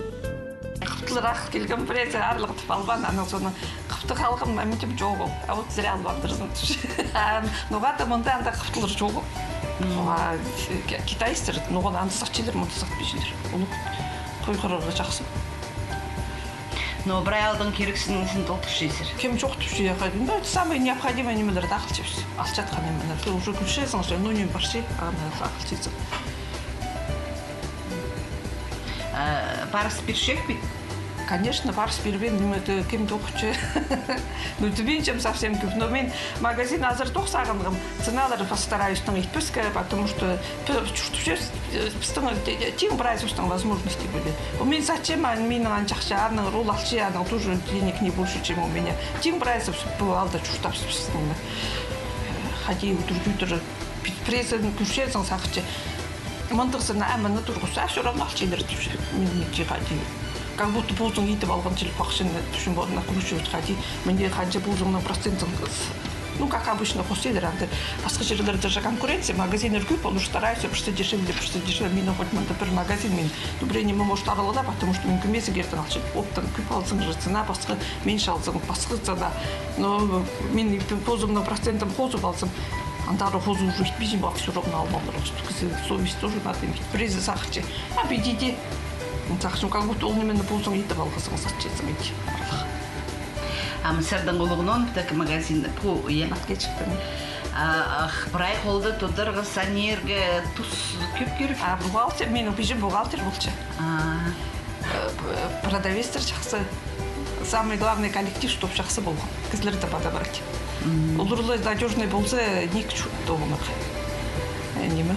Хыптылар ағыл килген, пірее аарлығ тіп албаан, анаң соонаң хыптығ алғам, а мин тим чоғыл. А вот зря албааннар, значит. А ноға-да мында анда хыптылар чоғыл. А, э, ки-, китайецтер, ноға анда сатчалар, мында сатпинчалар. Ол хой хырарға чахсы. Но прай аалдың кирексінізін толдырчазар. Кем чоохтапча, я, ну, это самое необходимое нимелерні ағылчабыс. Алчатхан нимелерні. Ты уже кӧрчезің, что, ну, ниме парча, аны ағылчазың. А, парыс пирчек пе? Конечно, парыс пирбеен, ниме, это кем тоғынча. Ну, тібинчем совсем кӧп. Но мин магазин азыратох сағынғам. Ценалар постараюсь тың итпеске, потому что пі-, чуртапчабыс, э, пістің, э, тиң прайзыбыстың возможности піле. У мин сатчам, а минің анҷахча, аның рулалча, аның тоже денег не больше, чем у меня. Тиң прайзыбыс, пу аалда чуртапчабыс пістің. Хайди удур-тӧдір пі-, пірезін кӧрчезің, сағынча. Мындағ сыннаң, а, мыны турғыс, а, всё равно алчалар тіпче. Мин, мин тип хайди. Как будто позың идіп алған чіли пахчаны, тіпчем, вот, накручивать хайди. Мында ханҷа позыңның процентін, ну, как обычно, хосчалар, анда пасха чирлерде же конкуренция, магазиннер кӧп, олар стараются, пірсі дешевле, пірсі дешевле. Минің хоть мында пір магазин, мин, ну, пірее ниме, может, аралада, потому что мин кӧмезігердең алчам. Оптом кӧп алзаң же, цена пасха, меньше алзаң, пасха цена. Но мин позымның процентім хозып алзам, андар хозып уже итпинчем, а всё равно алып аларға. Кізі совесть тоже надо иметь. Пірезі сағынча, а, піди дее. Сағынчам, как будто ол нимені позың идіп алғазың, сатчазың иди. А сірернің улуғ ноо, так, магазин пу, я? Маткечіктің. А, ах, прай холды тударға, санирға тус кӧп кирек? А, бухгалтер, минің пиҷем бухгалтер полча. А. Э, п-, продавецтер чахсы. Самый главный коллектив, чтоб чахсы полған. Кізілерді подобрать. Олар ла надёжный полза, ниик чох тоғынарға. Э, ниме?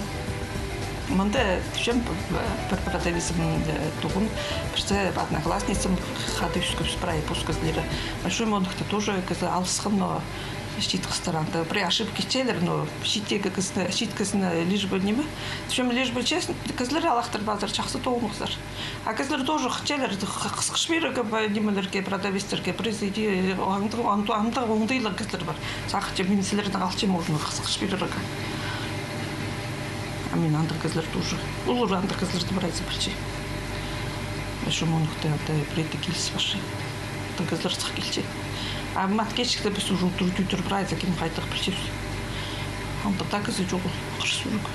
Мында тіпчем, п-, п-, пір продавецім, э, тоғын, пірсі одноклассницам хада ӧскебіс прай пос кізілері. Большой Монахта тоже кізі алысхан, но чиит хыстар анда. Пірее ошибка итчелер, но чииттегі кізіні, чиит кізіні лишь бы ниме. Тіпчем, лишь бы честно, кізілер алахтыр пазар, чахсы тоғынғазар. А кізілер тоже хынчалар, х-, хысхаш пирерге, нимелерге, продавецтерге, пірезі иди, андағ, андағ, андағ оңдайлығ кізілер пар. Сағынча, мин сірернең алчам, можно хысхаш пирерге. А мин андағ кізілер тоже. Олар андағ кізілерді прайзы пілче. Большой Монахта анда пірееде киліс парча. Андағ кізілер сых килче. А Маткечікте піс уже удур-тӧдір прайзы кем хайдағ пілчебіс. Андағ даа кізі чоғыл, хырыс ӱрік.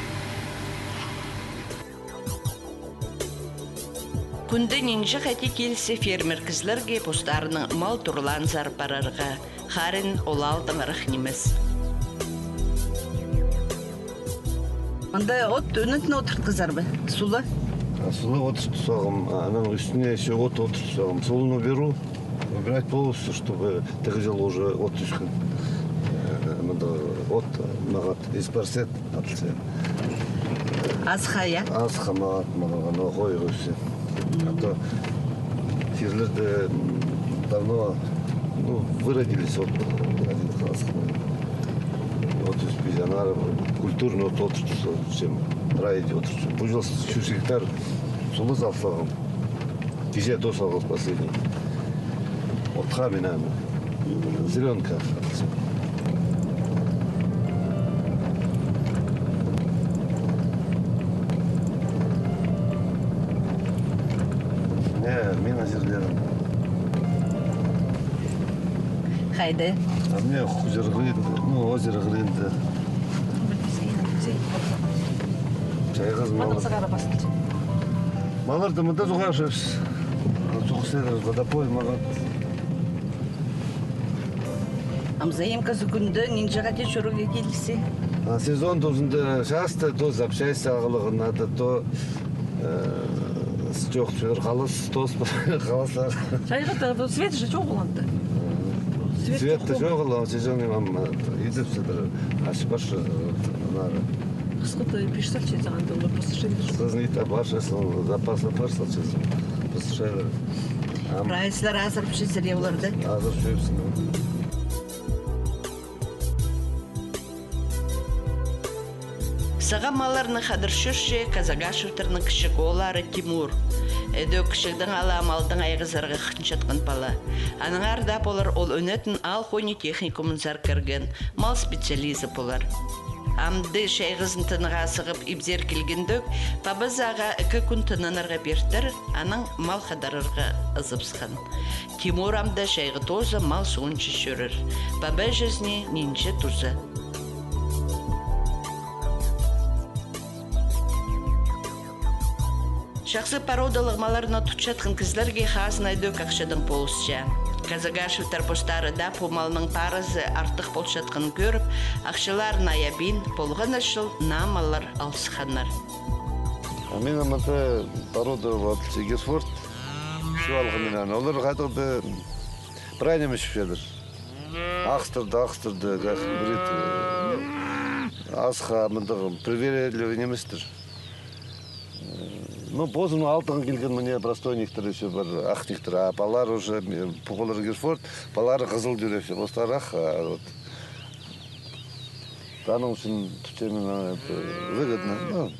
Кӱнде нинҷе хати килісче фермер кізілерге постарының мал турлаанзар парарға, харин ол алдыңарах нимес. Анда от ӱнетін одыртхазар ба? Сулы? А, сулы одыртып салғам, а, аның ӱстӱне ещё от одыртып салғам. Сулын уберу, убирать полностью, чтобы тігі чыл уже от тӱскен. Э, мында от, мағат, испарсет, атылча. Азыхха, я? Азыхха мағат, мағат, аны хойығ ӧссе. А то чирлерде, м, давно, ну, выродились от, один класс. От ӧспин, аннаңар культурный от одыртып салчам, чем рай одыртып салчам. Пу чыл чӱс гектар сулы сал салғам. Кичее тос салғам последний. Отха мин аны. Зелёнка. Не, мин азерлерім. Хайда? А мына хузар хыринда, ну, озеро хыринда. Чайғызын маллар. Малларды мында суғарчабыс. Суғ седір, водопой, мағат. Ам заимка сӱгӱнде нинҷе хати чӧрерге килзе? А сезон тузында часто то запчасть ағыларға надо, то, э, чох, чӧр халас, тос халас. Чайғыда то свет же чоғыл анда. Свет чоғыл, а сезон ам, э, идіп сідір, ачып парча, э, аннаңар. Хысхыда пеш салчазың, анда олар пысчалар. Хысхызын ит парчазың, запас пар салчазың, пысчалар. Прайзылар азырапчазар, я, оларда? Азырапчабыс. Сағам малларны хадар чӧрче Казагашевтернің кічіг ооллары Тимур. Ідӧк кічігдең ала малдаң айғазарға хынчатхан пала. Аннаңар даа полар ол ӱнетін аал хонии техникумынзар кірген, мал специализі полар. Амды чайғызын тынағға сығып ибзер килгендӧк, пабазы ағаа ікі кӱн тынанарға пиртір, анаң мал хадарарға ызыбысхан. Тимур амды чайғы тооза мал суғынҷа чӧрер. Паба-іҷезіне нинҷе туза. Чахсы породалығ малларны тутчатхан кізілерге хазна ідӧк ахчадаң полысча. Казагашевтер постары даа пу малның парызы артых полчатханын кӧріп, ахчаларын айабин, полған ла чыл наа маллар алысханнар. А мин амды порода вот Герфорд. Чоғыл алғам мин аны. Олар хайдағ-да прай ниме чіпчелер. Ағыстырды, ағыстырды, как говорит, э, азыхха мындағ привередливый ниместір. Э, ну, позым алтыға килген мына простой никтер ещё пар, ах никтер, а палалар уже, э, пу палалар Герфорд, палалар хызыл тӧрег, постары ах, а вот. Аның ӱчӱн тутчам мин, а, это выгодно. Ну,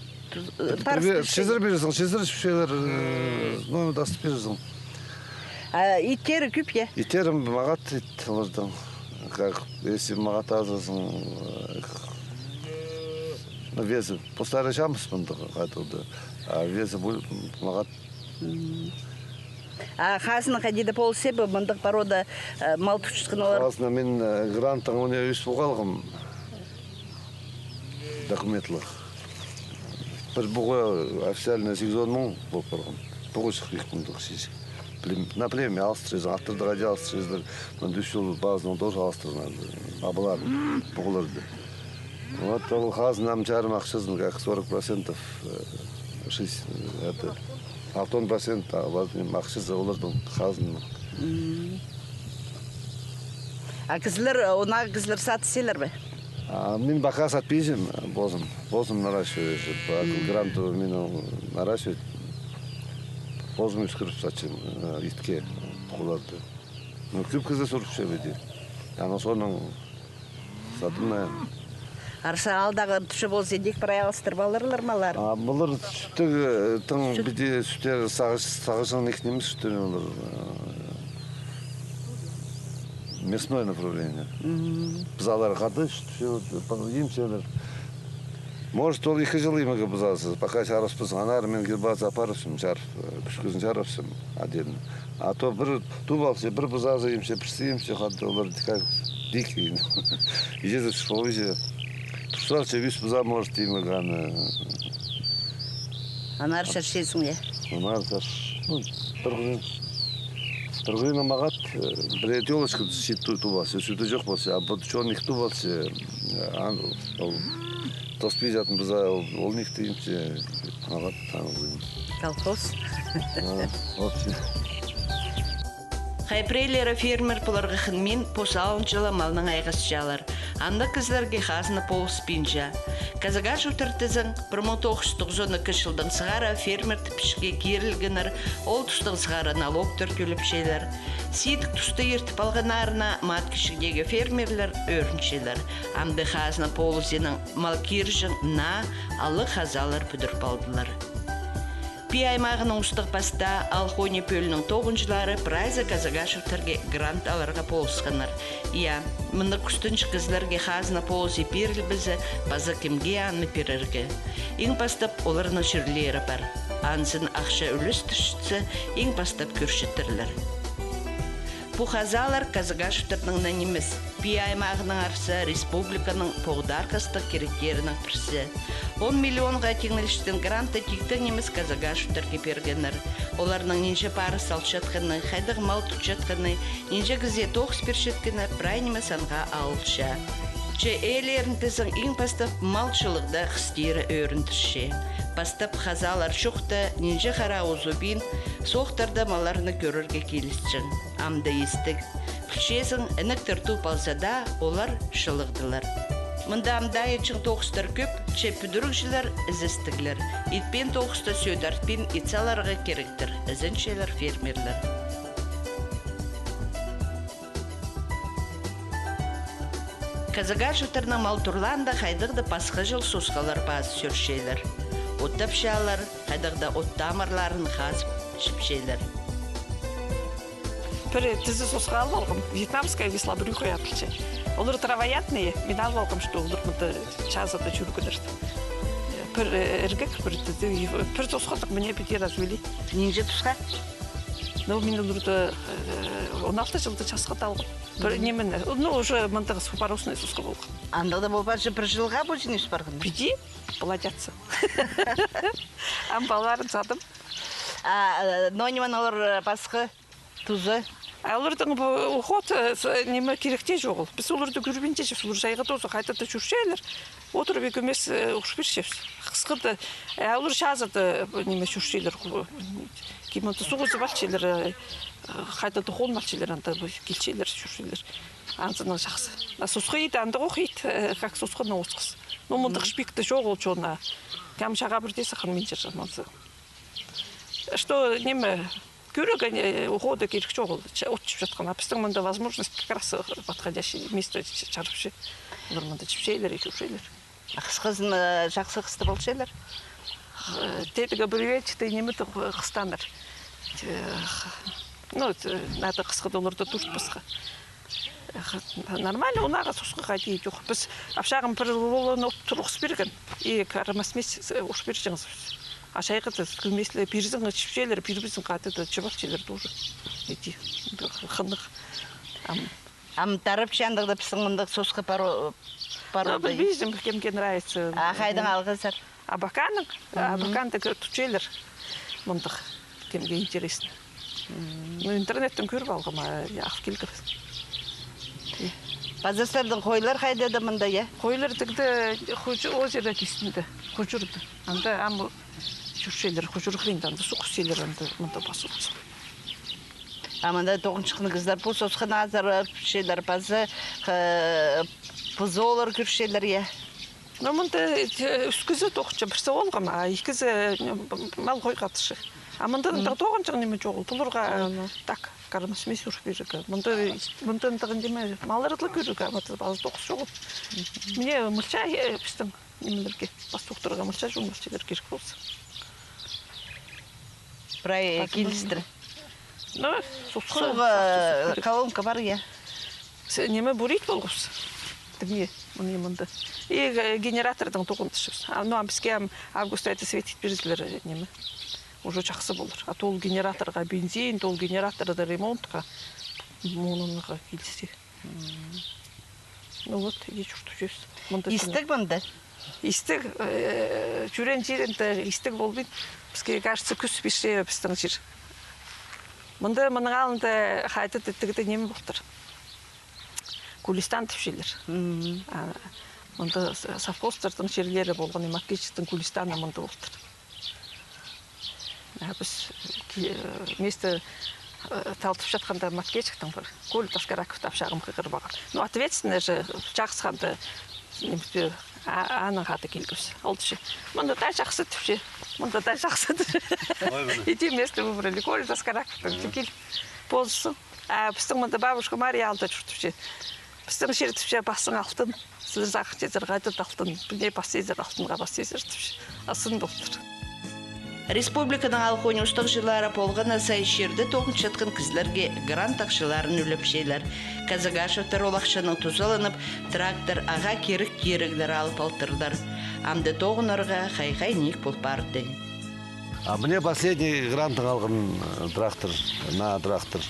чизір пирерзің, чизір чіпчелер, э, ну, тастап пирерзің. А иттері кӧп, я? Иттері мағат ит оларның. Как, если мағат азызың, э, ну, везі. Постары чамыс мындағ хайдағ-да. А везі пу мағат. М. А хазна хайди-да полысча ба, мындағ порода, э, мал тутчатхан оолар? Хазна мин, э, грантаң мына ӧс пуғалғам. Документлығ. Пір пуға официально сигізон муң полып парған. Пуға чых пик мындағ чизи. Плем-, на племя алыстырчазың, аттарны хайди алыстырчазар, мында ӱс чыл пазынаң тоже алыстырған. А пулар, пуғаларды. Вот ол хазнаның чарым ахчазын, как сорок процентов, э, шесть, э, это, алтон процент, а, вот, ахчазы оларның хазнаның. М. А кізілер, э, ондағы кізілер сатчалар ба? А мин пока сатпинчам, позым, позым наращиваю, по гранту мин наращивать. Позым ӧскіріп сатчам, э, итке, пуғаларды. Ну, кӧп кізі сурапча піди. Анаң соонаң садым на. Арса аалдағы тӱсче полза, идӧк прай алыстырып аларлар маллар. А пулар сӱттіг, э, тың піди сӱттер сағыс, сағысчаң ниме нимес сӱттер олар, э, мясное направление. М. Пызалар хада сӱт, всё, имчелер. Может, ол ікі чыл имерге пызазы, пока чарыспазың. Аннаңар мин гербазы апарыбысчам, чарып, э, кӱскізін чарыбысчам отдельно. А то пір тубалча, пір пызазы имче, пірсі имче, хада олар как дикий. Иҷезі шолча. Турсалча, ӱс пыза может имерге аны. Аннаңар чарчазың, я? Аннаңар чарч-, ну, пір кӱн. Пір кӱн мағат, э, пір тёлочка сӱт ту-, тубалча, сӱті чох полча, а вот чон ікі тубалча, э, ан-, ол Тоспи чатым, пыза ол, ол ниик тиимче, мағат тағы. Колхоз. А, вот. Хай піреелері фермер поларға хынмин, пос алынҷа ла малнаң айғасчалар. Андағ кізілерге хазна полыспинча. Казагашевтер тізең, пір муң тоғыс чӱс тоғызон ікі чылдаң сығара фермер тіпчетке кирілгеннер, ол тустаң сығара налогтар тӧлепчелер. Сидік тусты иртіп алғаннарына мат кічігдегі фермерлер ӧрінчелер. Амды хазна полызының мал кирҷең наа алығ хазаалар пӱдіріп алдылар. Пии аймағының устағ-пастаа Алхони пӧлиинің тоғынҷылары прайзы Казагашевтерге грант аларға полысханнар. Я, мындағ кӱстенҷік кізілерге хазна полызы пирілбезе, паза кемге аны пирерге? Иң пастап оларның чирлері пар. Анзын ахча ӱлестірчетсе, иң пастап кӧрчеттірлер. Пу хазаалар Казагашевтернің на нимес. Пии аймағының арса республиканың поғдархастығ киректерінің пірсі. Он миллионға тиңнелчеткен грантты тиктең нимес Казагашевтерге пиргеннер. Оларның нинҷе парыс алчатханы, хайдағ мал тутчатханы, нинҷе кізее тоғыс пирчеткені прай ниме санға алылча. Че ээлерін тізең, иң пастап мал чылығда хыстиры ӧріндірче. Пастап хазаалар чохта нинҷе хараа узубин, соохтарда малларны кӧрерге килісчең. Амды истіг. Пілчезің, інектер тууп алза даа, олар чылығдылар. Мында амды айатчаң тоғыстар кӧп, че пӱдірігҷілер ізестіглер. Итпеен тоғыста сӧӧт артпин ит саларға киректір, ізенчелер фермерлер. Казагашевтернің мал турлаанда хайдағ-да пасха чыл сосхалар пазы сӧрчелер. От тапчалар, хайдағ-да от тамырларын хазып чіпчелер. Пір тізі сосха алып алғам, вьетнамская вислобрюхая адалча. Олар травоядные, мин алып алғам, что олар мында чазыда чӧргеннер. Пір, э, іргек, пір тізі, и пір сосхазы мына піди развели. Нинҷе тусха? Ну, мин оларды, э, он алты чылда часхыда алғам. Пір ниме, ну, уже мындағ супоросный сосха полған. Андағ даа полбаҷа, пір чылға пу чиңіс парған. Піди, плодятся. Ам палаларын садым. А, э, но ниме олар, э, пасха тузы? А олардың пу уход, э, с-, ниме, кирек тее чоғыл. Піс оларды кӧрбинчебіс, олар чайғы тооза хайда-да чӧрчелер. Одырып ікӧмес, э, ӱр пирчебіс. Хысхыда, э, олар чазыда, э, ниме, чӧрчелер. Кем анда суғ ызып алчалар, э, хайда-да хоон алчалар, анда килчелер, чӧрчелер. Анзынаң чахсы. А сосха иді, андағ ох ит, э, как сосха, но осхас. Ну, мындағ шпикті чоғыл чонда. Кем чаға пірдеезі хынминча чамазы. Что, ниме, кӧрерге, э, уходы кирек чоғыл, от чіп чатхан. А пістің мында возможность как раз, э, подходящий место ч-, чарыпча. Олар мында чіпчелер, ит ӱрчелер. Хысхызын, э, чахсы хыстап алчалар. Э, тедігі брювечатый ниме хыстанар. Э, х-, ну, т-, надо хысхыда оларды туртпасха. Нормально, унаға сосха хайди идӧк. Піс апчағым пір улуғ от турғыс пирген. И кәрім смесь ӱр пирҷеңіс. А чайғыда кӧмесле пирзең, чіпчелер, пирбезең, хайда-да чіп алчалар тоже. Иди. Хынығ. Ам. Ам тарапча андағ даа пістің мындағ сосха пару-, пару. Ну, пілбезім, кемге нравится. А хайдаң алғазар? Абаканның, Абаканда кӧ-, тутчалар. Мындағ, кемге интересно. Ну, интернеттең кӧріп алғам, а, я, алып килгем. Паза сірернің хойлар хайда-да мында, я? Хойлар тігде Хучу-, озеро кистінде, Хучурда. Анда ам чӧрчелер, Хучур хыринда, анда суғ ӱсчелер, анда, мында паза. А мында тоғынчатхан кізілер пу сосханы азыра пілчелер, паза, э, пызолар кӧрчелер, я? Ну, мында, э, ӱс кізі тоғынча, пірсі оолғым, а ікі кізі, э, мал хойға тіпче. А мында андағ тоғынҷаң ниме чоғыл, пуларға, э, так, кәрім смесь ӱр пирерге. Мында, мында андағ ниме, малларды ла кӧрерге, а мында паза тоғыс чоғыл. Мына мылча, э, пістің нимелерге, пастухтарға мылча чон, мылчалар кирек полза. Прай килістір. Ну, суғ, суғ, э, колонка пар, я. С-, ниме, бурить полғабыс. Тігде, мына мында. И, э, генератордаң тоғынчабыс. А, ну, ам піске ам август айда свет ит пирзелер, э, ниме. Уже чахсы полар. А то ол генераторға бензин, то ол генераторды ремонтха. Муңнанарға килісче. Ну вот, иди чуртапчабыс. Мында истіг мында? Истіг, э, чӧрген чирінде истіг полбин. Піске, кажется, кӱс пирче пістің чир. Мында, мының алнында хайда-да тігде ниме полтыр. Гулистан тіпчелер. А, Мында с-, совхозтарның чирлері полған, и Маткечіктің Гүлистаны мында полтыр. А піс ки-, э, мисті, э, талтып чатханда Маткечіктің пір Коля Таскараков тапчағым хығырбаған. Ну, ответственный же, чахсы ханда, ниме, а-, аның хада килгебіс. Ол тіпче: «Мында даа чахсы», — тіпче. «Мында даа чахсы», — тіпче. Ой, мына. Иди место выбрали. Коля Таскараков тіпче, кил. Позысың. А пістің мында бабушка Мария алда чуртапча. Пістің чир, тіпче, пасың алтын. Сірер сағынчазар, хайдағ алтын. Піле пастазар, алтынға пастазар, тіпче. А сын полтыр. Республиканың алғым устағҷылары полған на сай чирде тоғынчатхан кізілерге грант ахчаларын ӱлепчелер. Казагашевтер ол ахчанаң тузаланып, трактор, ағаа кирек тиріглер алып алтырлар. Амды тоғынарға хай-хай ниик пол парды. А мне последний грантың алғам, э, трактор, на трактор.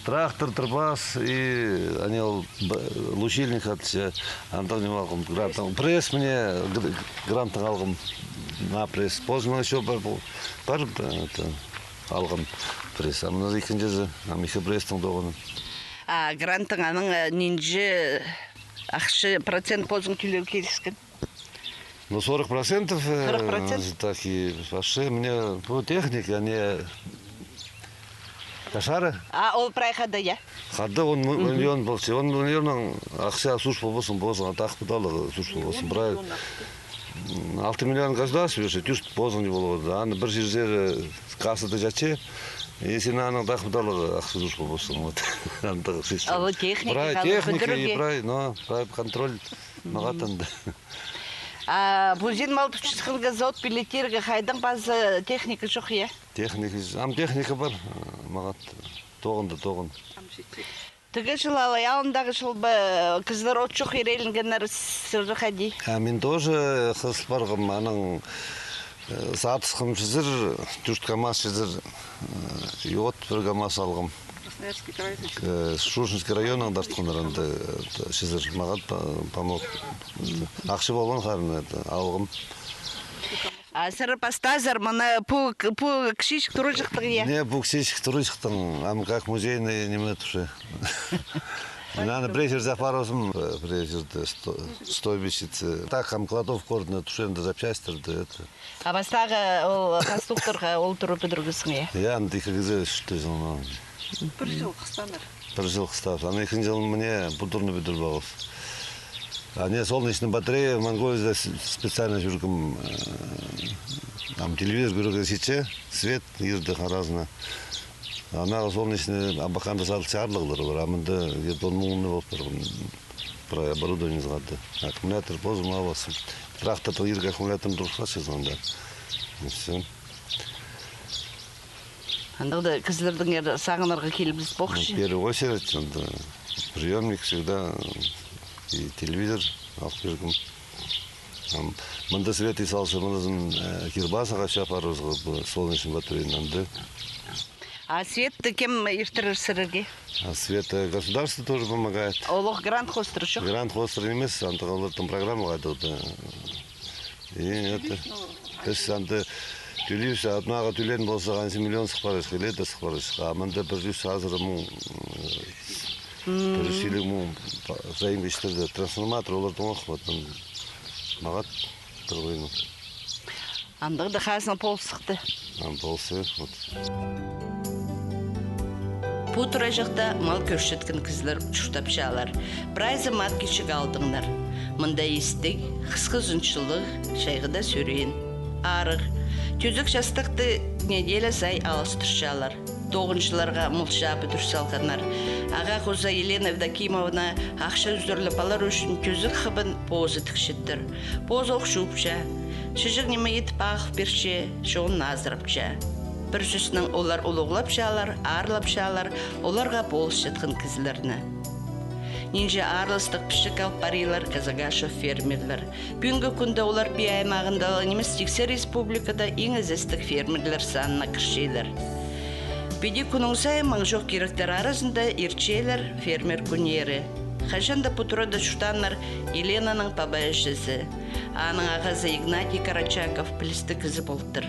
Трактор, трос и аны ол б-, лучильник атча, андағ ниме алғам грантың. Пресс мне гр-, грантың алғам, на пресс. Позынаң ещё пар, пар, это, алғам пресс. А мына ікінҷізі, ам ікі пресстің тоғыны. А грантың аның, э, нинҷе ахча процент позың тӧлирге кирексің? Ну, сорок процентов, э, сорок процент? Так и вообще мне, ну, техника, не кошары. А ол прай хада, я? Хада он м-, миллион полча. Он миллионның ахча сууш полбассың, полза, тах пыдалығ сууш полбассың. Прай, м, алты миллион государство берче, тӱс ползаң не полар. Аны пір чирзер, э, кассада чатча, если на аның тах пыдалығ ахча сууш полбассың, вот. Андағ система. Ол техника, прай техника и прай, но прай контроль. Мағат анда. А пу син мал тутчатханға, завод пілетирге хайдаң паза техника чох, я? Техника, ам техника пар, мағат тоғын даа тоғын. Тігі чыл алай, алындағы чыл ба, кізілер от чох ирееленгеннер, сірер хайди? А мин тоже хызыл парғам, анаң, э, сатысхам чизер, тӧрт КамАЗ чизер, э, и от пір КамАЗ алғам. Красноярский край, значит. Э, Шушенский районнаң тартханнар анда, э, чизер, мағат по-, помог. Ахча полған харын, это, алғам. А сірер пастазар, мына пу, пу кічіҷек турҷыхтың, я? Не, пу кічіҷек турҷыхтың, ам как музейный ниме тур. Мына аны пірее чирзер апарыбызам, э, пірее чирде сто-, стойбищеце. Так, ам кладовка орнына тур, анда запчастьтарды, это. А пастағы ол конструкторға ол турып пӱдіргезің, я? Я, анда ікі кізі чуртазың, но. Пір чыл хыстааннар. Пір чыл хыстаабыс. Аны ікінҷі чыл мына пу турны пӱдіріп алғабыс. А не, солнечный батарея, Монголияда с-, специально чӧргем, э, там телевизор кӧрерге ситче, свет, ирде харазына. Анағы солнечный, Абаканда садылча аарлығлар пар, а мында где-то он муңнығ полып парған. Прай оборудованиезі хада. Аккумулятор позым аласым. Трактордың иргі аккумуляторын турғысчазың анда. И всё. Андағда кізілердеңер сағынарға килібіс полча. Ну, в первую очередь, анда приёмник всегда и телевизор алып килгем. Ам мында свет и салча, мынызын, э, кирбазаға чапарыбызға, пу солнечный батарейаны анда. А светті кем иртірер сірерге? А свет, э, государство тоже помогает. Олох грант хоостыра чох? Грант хоостыра нимес, андағ оларның программаға да. И это, піс анда тӧлейбіс, однаға тӧлеен полза, анзы миллион сых парча, или это сых парча. А мында пір чӱс азыра муң, э, пір чӱс илиг муң па-, заем кічірді. Трансформатор, оларның ох, вот, м, мағат пір хойның. Андағда хазна полыс сыхты. Ам полыс сых, вот. Пу тураҷахта мал кӧрчеткен кізілер чуртапчалар. Прайзы Маткечік аалдаңнар. Мында истіг, хысхы узунчылығ, чайғыда сӧреен. Арығ. Тӧзек-частыхты неделя сай алыстырчалар. Тоғынҷыларға мулча пӱдір салғаннар. Ағаа хоза Елена Евдокимовна ахча ӱзӱрлеп алар ӱчӱн тӧзек хыбын позы тікчеттір. Позы ох чуупча, чіҷек ниме идіп ағыл пирче, чоғын азырапча. Пір сӧснең, олар улуғлапчалар, аарлапчалар оларға полысчатхан кізілерні. Нинҷе аарластығ пічік алып парирлар Казагашев фермерлер. Пӱӱнгі кӱнде олар Пии аймағында ла нимес, тиксі республикада иң ізестіг фермерлер санына кірчелер. Піди кӱннің сай маңҷох киректер аразында иртчелер фермер кӱннері. Хаҷан даа пу турада чуртааннар Еленаның паба-іҷезі. Аның ағазы Игнатий Карачаков пілістіг кізі полтыр.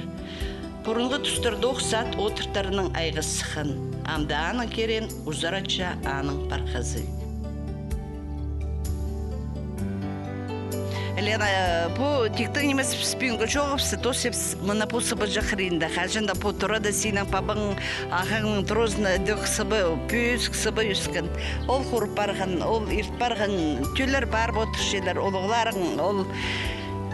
Пурунғы тустарда ох сад одыртарынаң айғас сыххан. Амды аның киреен узаратча аның пархазы. Лена, пу тиктең нимес піс пӱӱнгі чоғыбыс, тосчабыс мына пу сыбыҷах хыринда. Хаҷан даа пу турада синің пабаң, ағаңның туразына ідӧк сыбы, пӧзік сыбы ӧскен. Ол хурып парған, ол ирт парған, тӧллер парып одырчалар, улуғларың, ол,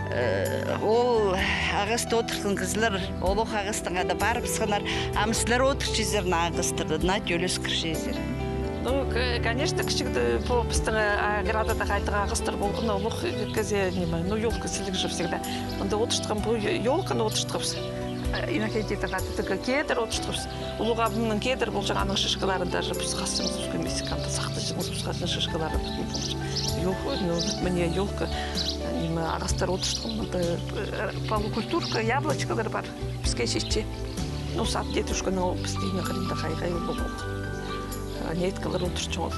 э, ол ағасты одыртхан кізілер, олох ағастаң ада парыбысханнар. Ам сірер одырчазар на ағастарны, на тӧлі ӧскірчезер. Ну, к-, конечно, кічігде пу пістің, э, оградада хайдағ ағастар полған, олох кізі, ниме, ну, ёлка сіліг же всегда. Анда одыртхан пу ё-, ёлканы одыртхабыс. Э, Иннокентий тағ ады, тігі кедр одыртхабыс. Улуғ абымның кедр полҷаң, аның шишкаларын даже піс хасчаңзыбыс, кӧмес анда сахтаҷаңзыбыс, хазна шишкаларын тутын полҷаң. Ёлка, ну, вот міне ёлка, э, ниме, ағастар одыртхан, анда, э, полукультурка, яблочкалар пар. Піске читче. Ну, сад дедушканың ол пістің хыринда хай-хай улуғ ол. Неткалар одыртчаң ол.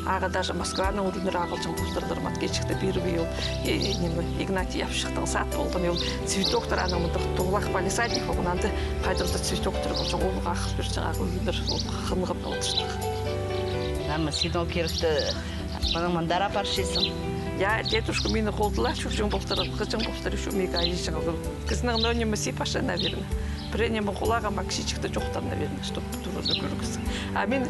Ағаа даже Москванаң ӱрінер ағылҷаң полтырлар, Маткечикте пирбей ол. Э, ниме, Игнатий Япчиктің сад полған, ол цветоктар, аның мындағ тоғылах палисадник полған, анда хайдағ-да цветоктар полҷаң, ол ағыл пирҷең, ағаа ӱрінер, ол хынығ одыртчаң. Ам син ол киректі мынаң мындар апарчазың. Я, дедушка мині холдыла чӧрҷең полтыр, хызҷаң полтыр, ещё миге айҷаң. Кізінің, ну, ниме, сипашы, наверное. Пірее ниме хулағым, а кічіҷекте чоохтаан, наверное, чтоб тураны кӧргізіп. А мин,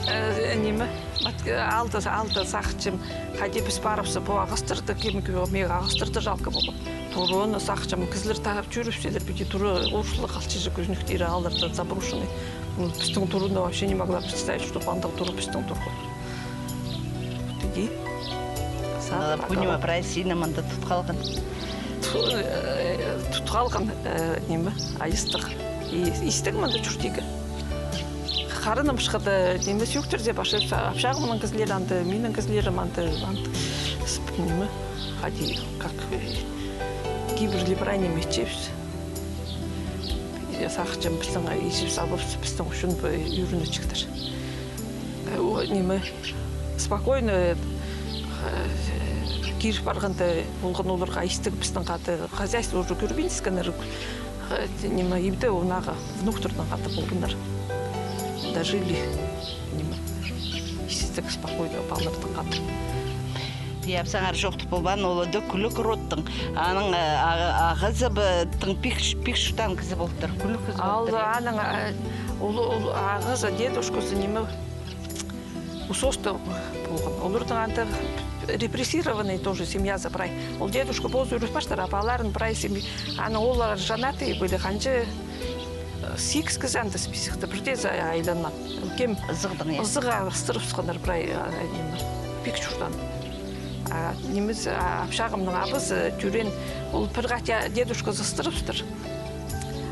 э, ниме, мат-, алты, алты сағынчам, хайди піс парыбысса, пу ағастарды кем кӧрген, миге ағастарды жалко полған. Тураны сағынчам, кізілер тағып чӧрібіскелер, піди тура орыслар халчызы кӧзенектері аларда заброшенный. Ну, пістің тураны вообще не могла представить, чтоб андағ тура пістің турған. Піди. Сағынчам, пу ниме прай сині мында тут халған. Ту-, э, тут халған, э, ниме, айыстығ. И истіг мында чуртирға. Харынымча хада, ниме, сӧӧктерзе пасчабыс, апчағымның кізілері анда, минің кізілерім анда, анда, с-, ниме, хайди, как, э, кибірлеп прай ниме итчебіс. Я сағынчам, пістің, э, исібіс алыбыс, пістің ӱчӱн пу ӱрінҷіктер. Э, о, ниме, спокойно, э, киріп парғанда полған оларға истіг, пістің хада хозяйство уже кӧрбинчеткеннер, э, ниме, ибде ондағы внуктарның хада полғаннар. Дожили, ниме, истіг, спокойно палаларның хада. Тип апсаңар чоохтап полбаан, ол ідӧк кӱлӱк родтың. Аның, э, а-, ағазы ба, тың пик, пик чуртаан кізі полтыр, кӱлӱк кізі полтыр. Аның, э, ол, ол ағазы, дедушкасы, ниме, Усоста полған. Олардың анда репрессированный тоже семьязы прай. Ол дедушка позы ӱреп пастыр, а палаларын прай семья. Аның олар женатые были, ханҷа, э, сигіс кізі анда списокта, пірдеезі айланмаан. Кем? Ызығдаң, я. Ызығ астырыбысханнар прай, а, ниме, пик чуртаан. А, нимес, а, апчағымның абызы тӧреен, ол пір хати дедушказы ыстырыбыстыр.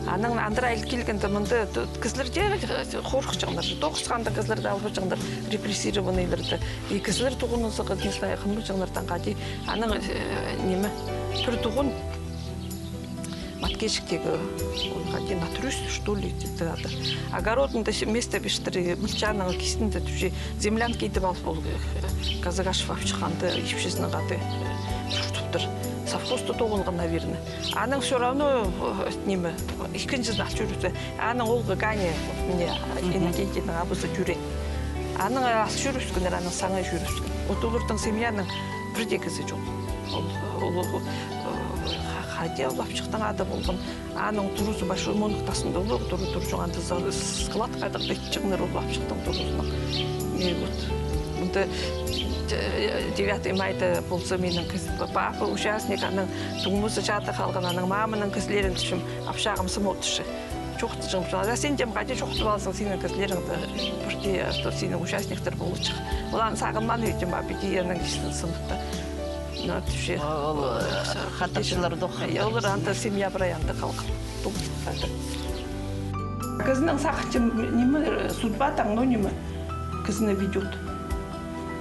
Анаң андыра ил килгенде мында т-, кізілерде, э, хорыхчаңнар. Тоғысханда кізілерді алыбысчаңнар, репрессированныйларды. И кізілер туғынызы, не знаю, хынмаҷаңнардаң хати. Анаң, э, ниме, пір туғын Маткечиктегі, ол хати Натрюс, что ли, тиді ады. Огородында место пештіре, мылчаның кистінде тӱзе, землянка идіп алып, ол, э, Казагашев апчах анда ипчізінің хати, э, чуртаптыр. Совхозта тоғынған, наверное. Анаң всё равно, э, ниме, ікінҷізін ал чӧрібіскен. Анаң ол Ганя, вот, мына, мгм, Иннокентийнің абызы тӧреен. Анаң ал чӧрібіскеннер, анаң саңай чӧрібіскен. Вот олардың семьяның пір дее кізі чох. Ол, ол, ол, э, ха-, хати ол апчахтың ады полған. Аның туразы Большой Монах тасында, ол тура турҷаң, анда за-, склад хайдағ-да итчеңнер ол апчахтың туразынаң. И вот, мында, э, девятый майда полза, минің кізі, папа участник, аның туңмазы чаада халған, аның маманың кізілерін тіпчем, апчағым сым одырча. Чоохтаҷаң, а син тем хайди чоохтап алзаң, синің кізілеріңді пірдее, что синің участниктер полча. Олар сағынмаан, видимо, а піди аның кізі сыныхта. Ну, тіпче. Ол, ол, э, хатапчылар дох. Э, олар анда семья прай анда халған. Тум, анда. Кізінің сағынчам, ниме, судьбадаң, ну, ниме, кізіні ведёт.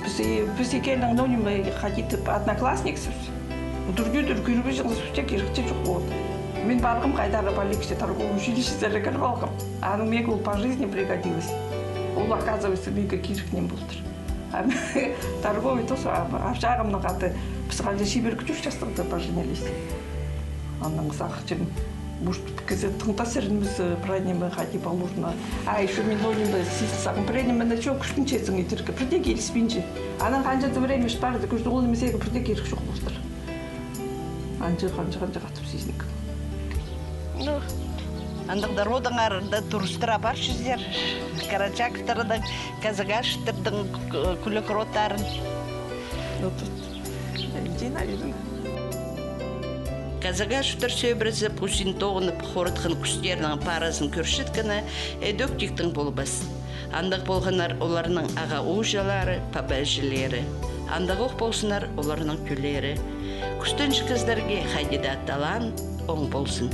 Піс, піс ікӧлең, ну, ниме, хайди тіп, одноклассниксібіс. Удур-тӧдір кӧрбеҷеңзібіс, пісте кирекче чох полған. Мин парғам хайдар-да полегче, торговый училищезер кіріп алғам. Аның меге ол по жизни пригодилось. Ол, оказывается, меге кирек ниме полтыр. Ам торговый тос, а, апчағымның хати, піс хайди чибіргі тӧрт частығда поженились. Анаң сағынчам, может, кізі тыңдас ирінмес, э, прай ниме хайди полурына. А ещё мин, ну, ниме, сизін сағам, прай ниме, ну, чё, кӱстенчезің идерге, пірдее киліспинче. Анаң ханҷа-да время парды, кӱзде ол ниме сиге пірдее кирек чох полтыр. Анҷа, анҷа, анҷа хатап сизінген. Ну, андағ даа родыңарда турыстыра парчазар. Карачаковтарның, Казагашевтарның, Кулик родтарын. Ну, тут, э, Дина, видимо. Казагашевтар сӧбірезі пу син тоғынып хоратхан кӱстернің паразын кӧрчеткені ідӧк тиктең полбас. Андағ полғаннар оларның аға-ууҷалары, паба-іҷелері. Андағ ох ползыннар оларның тӧллері. Кӱстенҷі кізілерге хайди даа талаан оң ползын.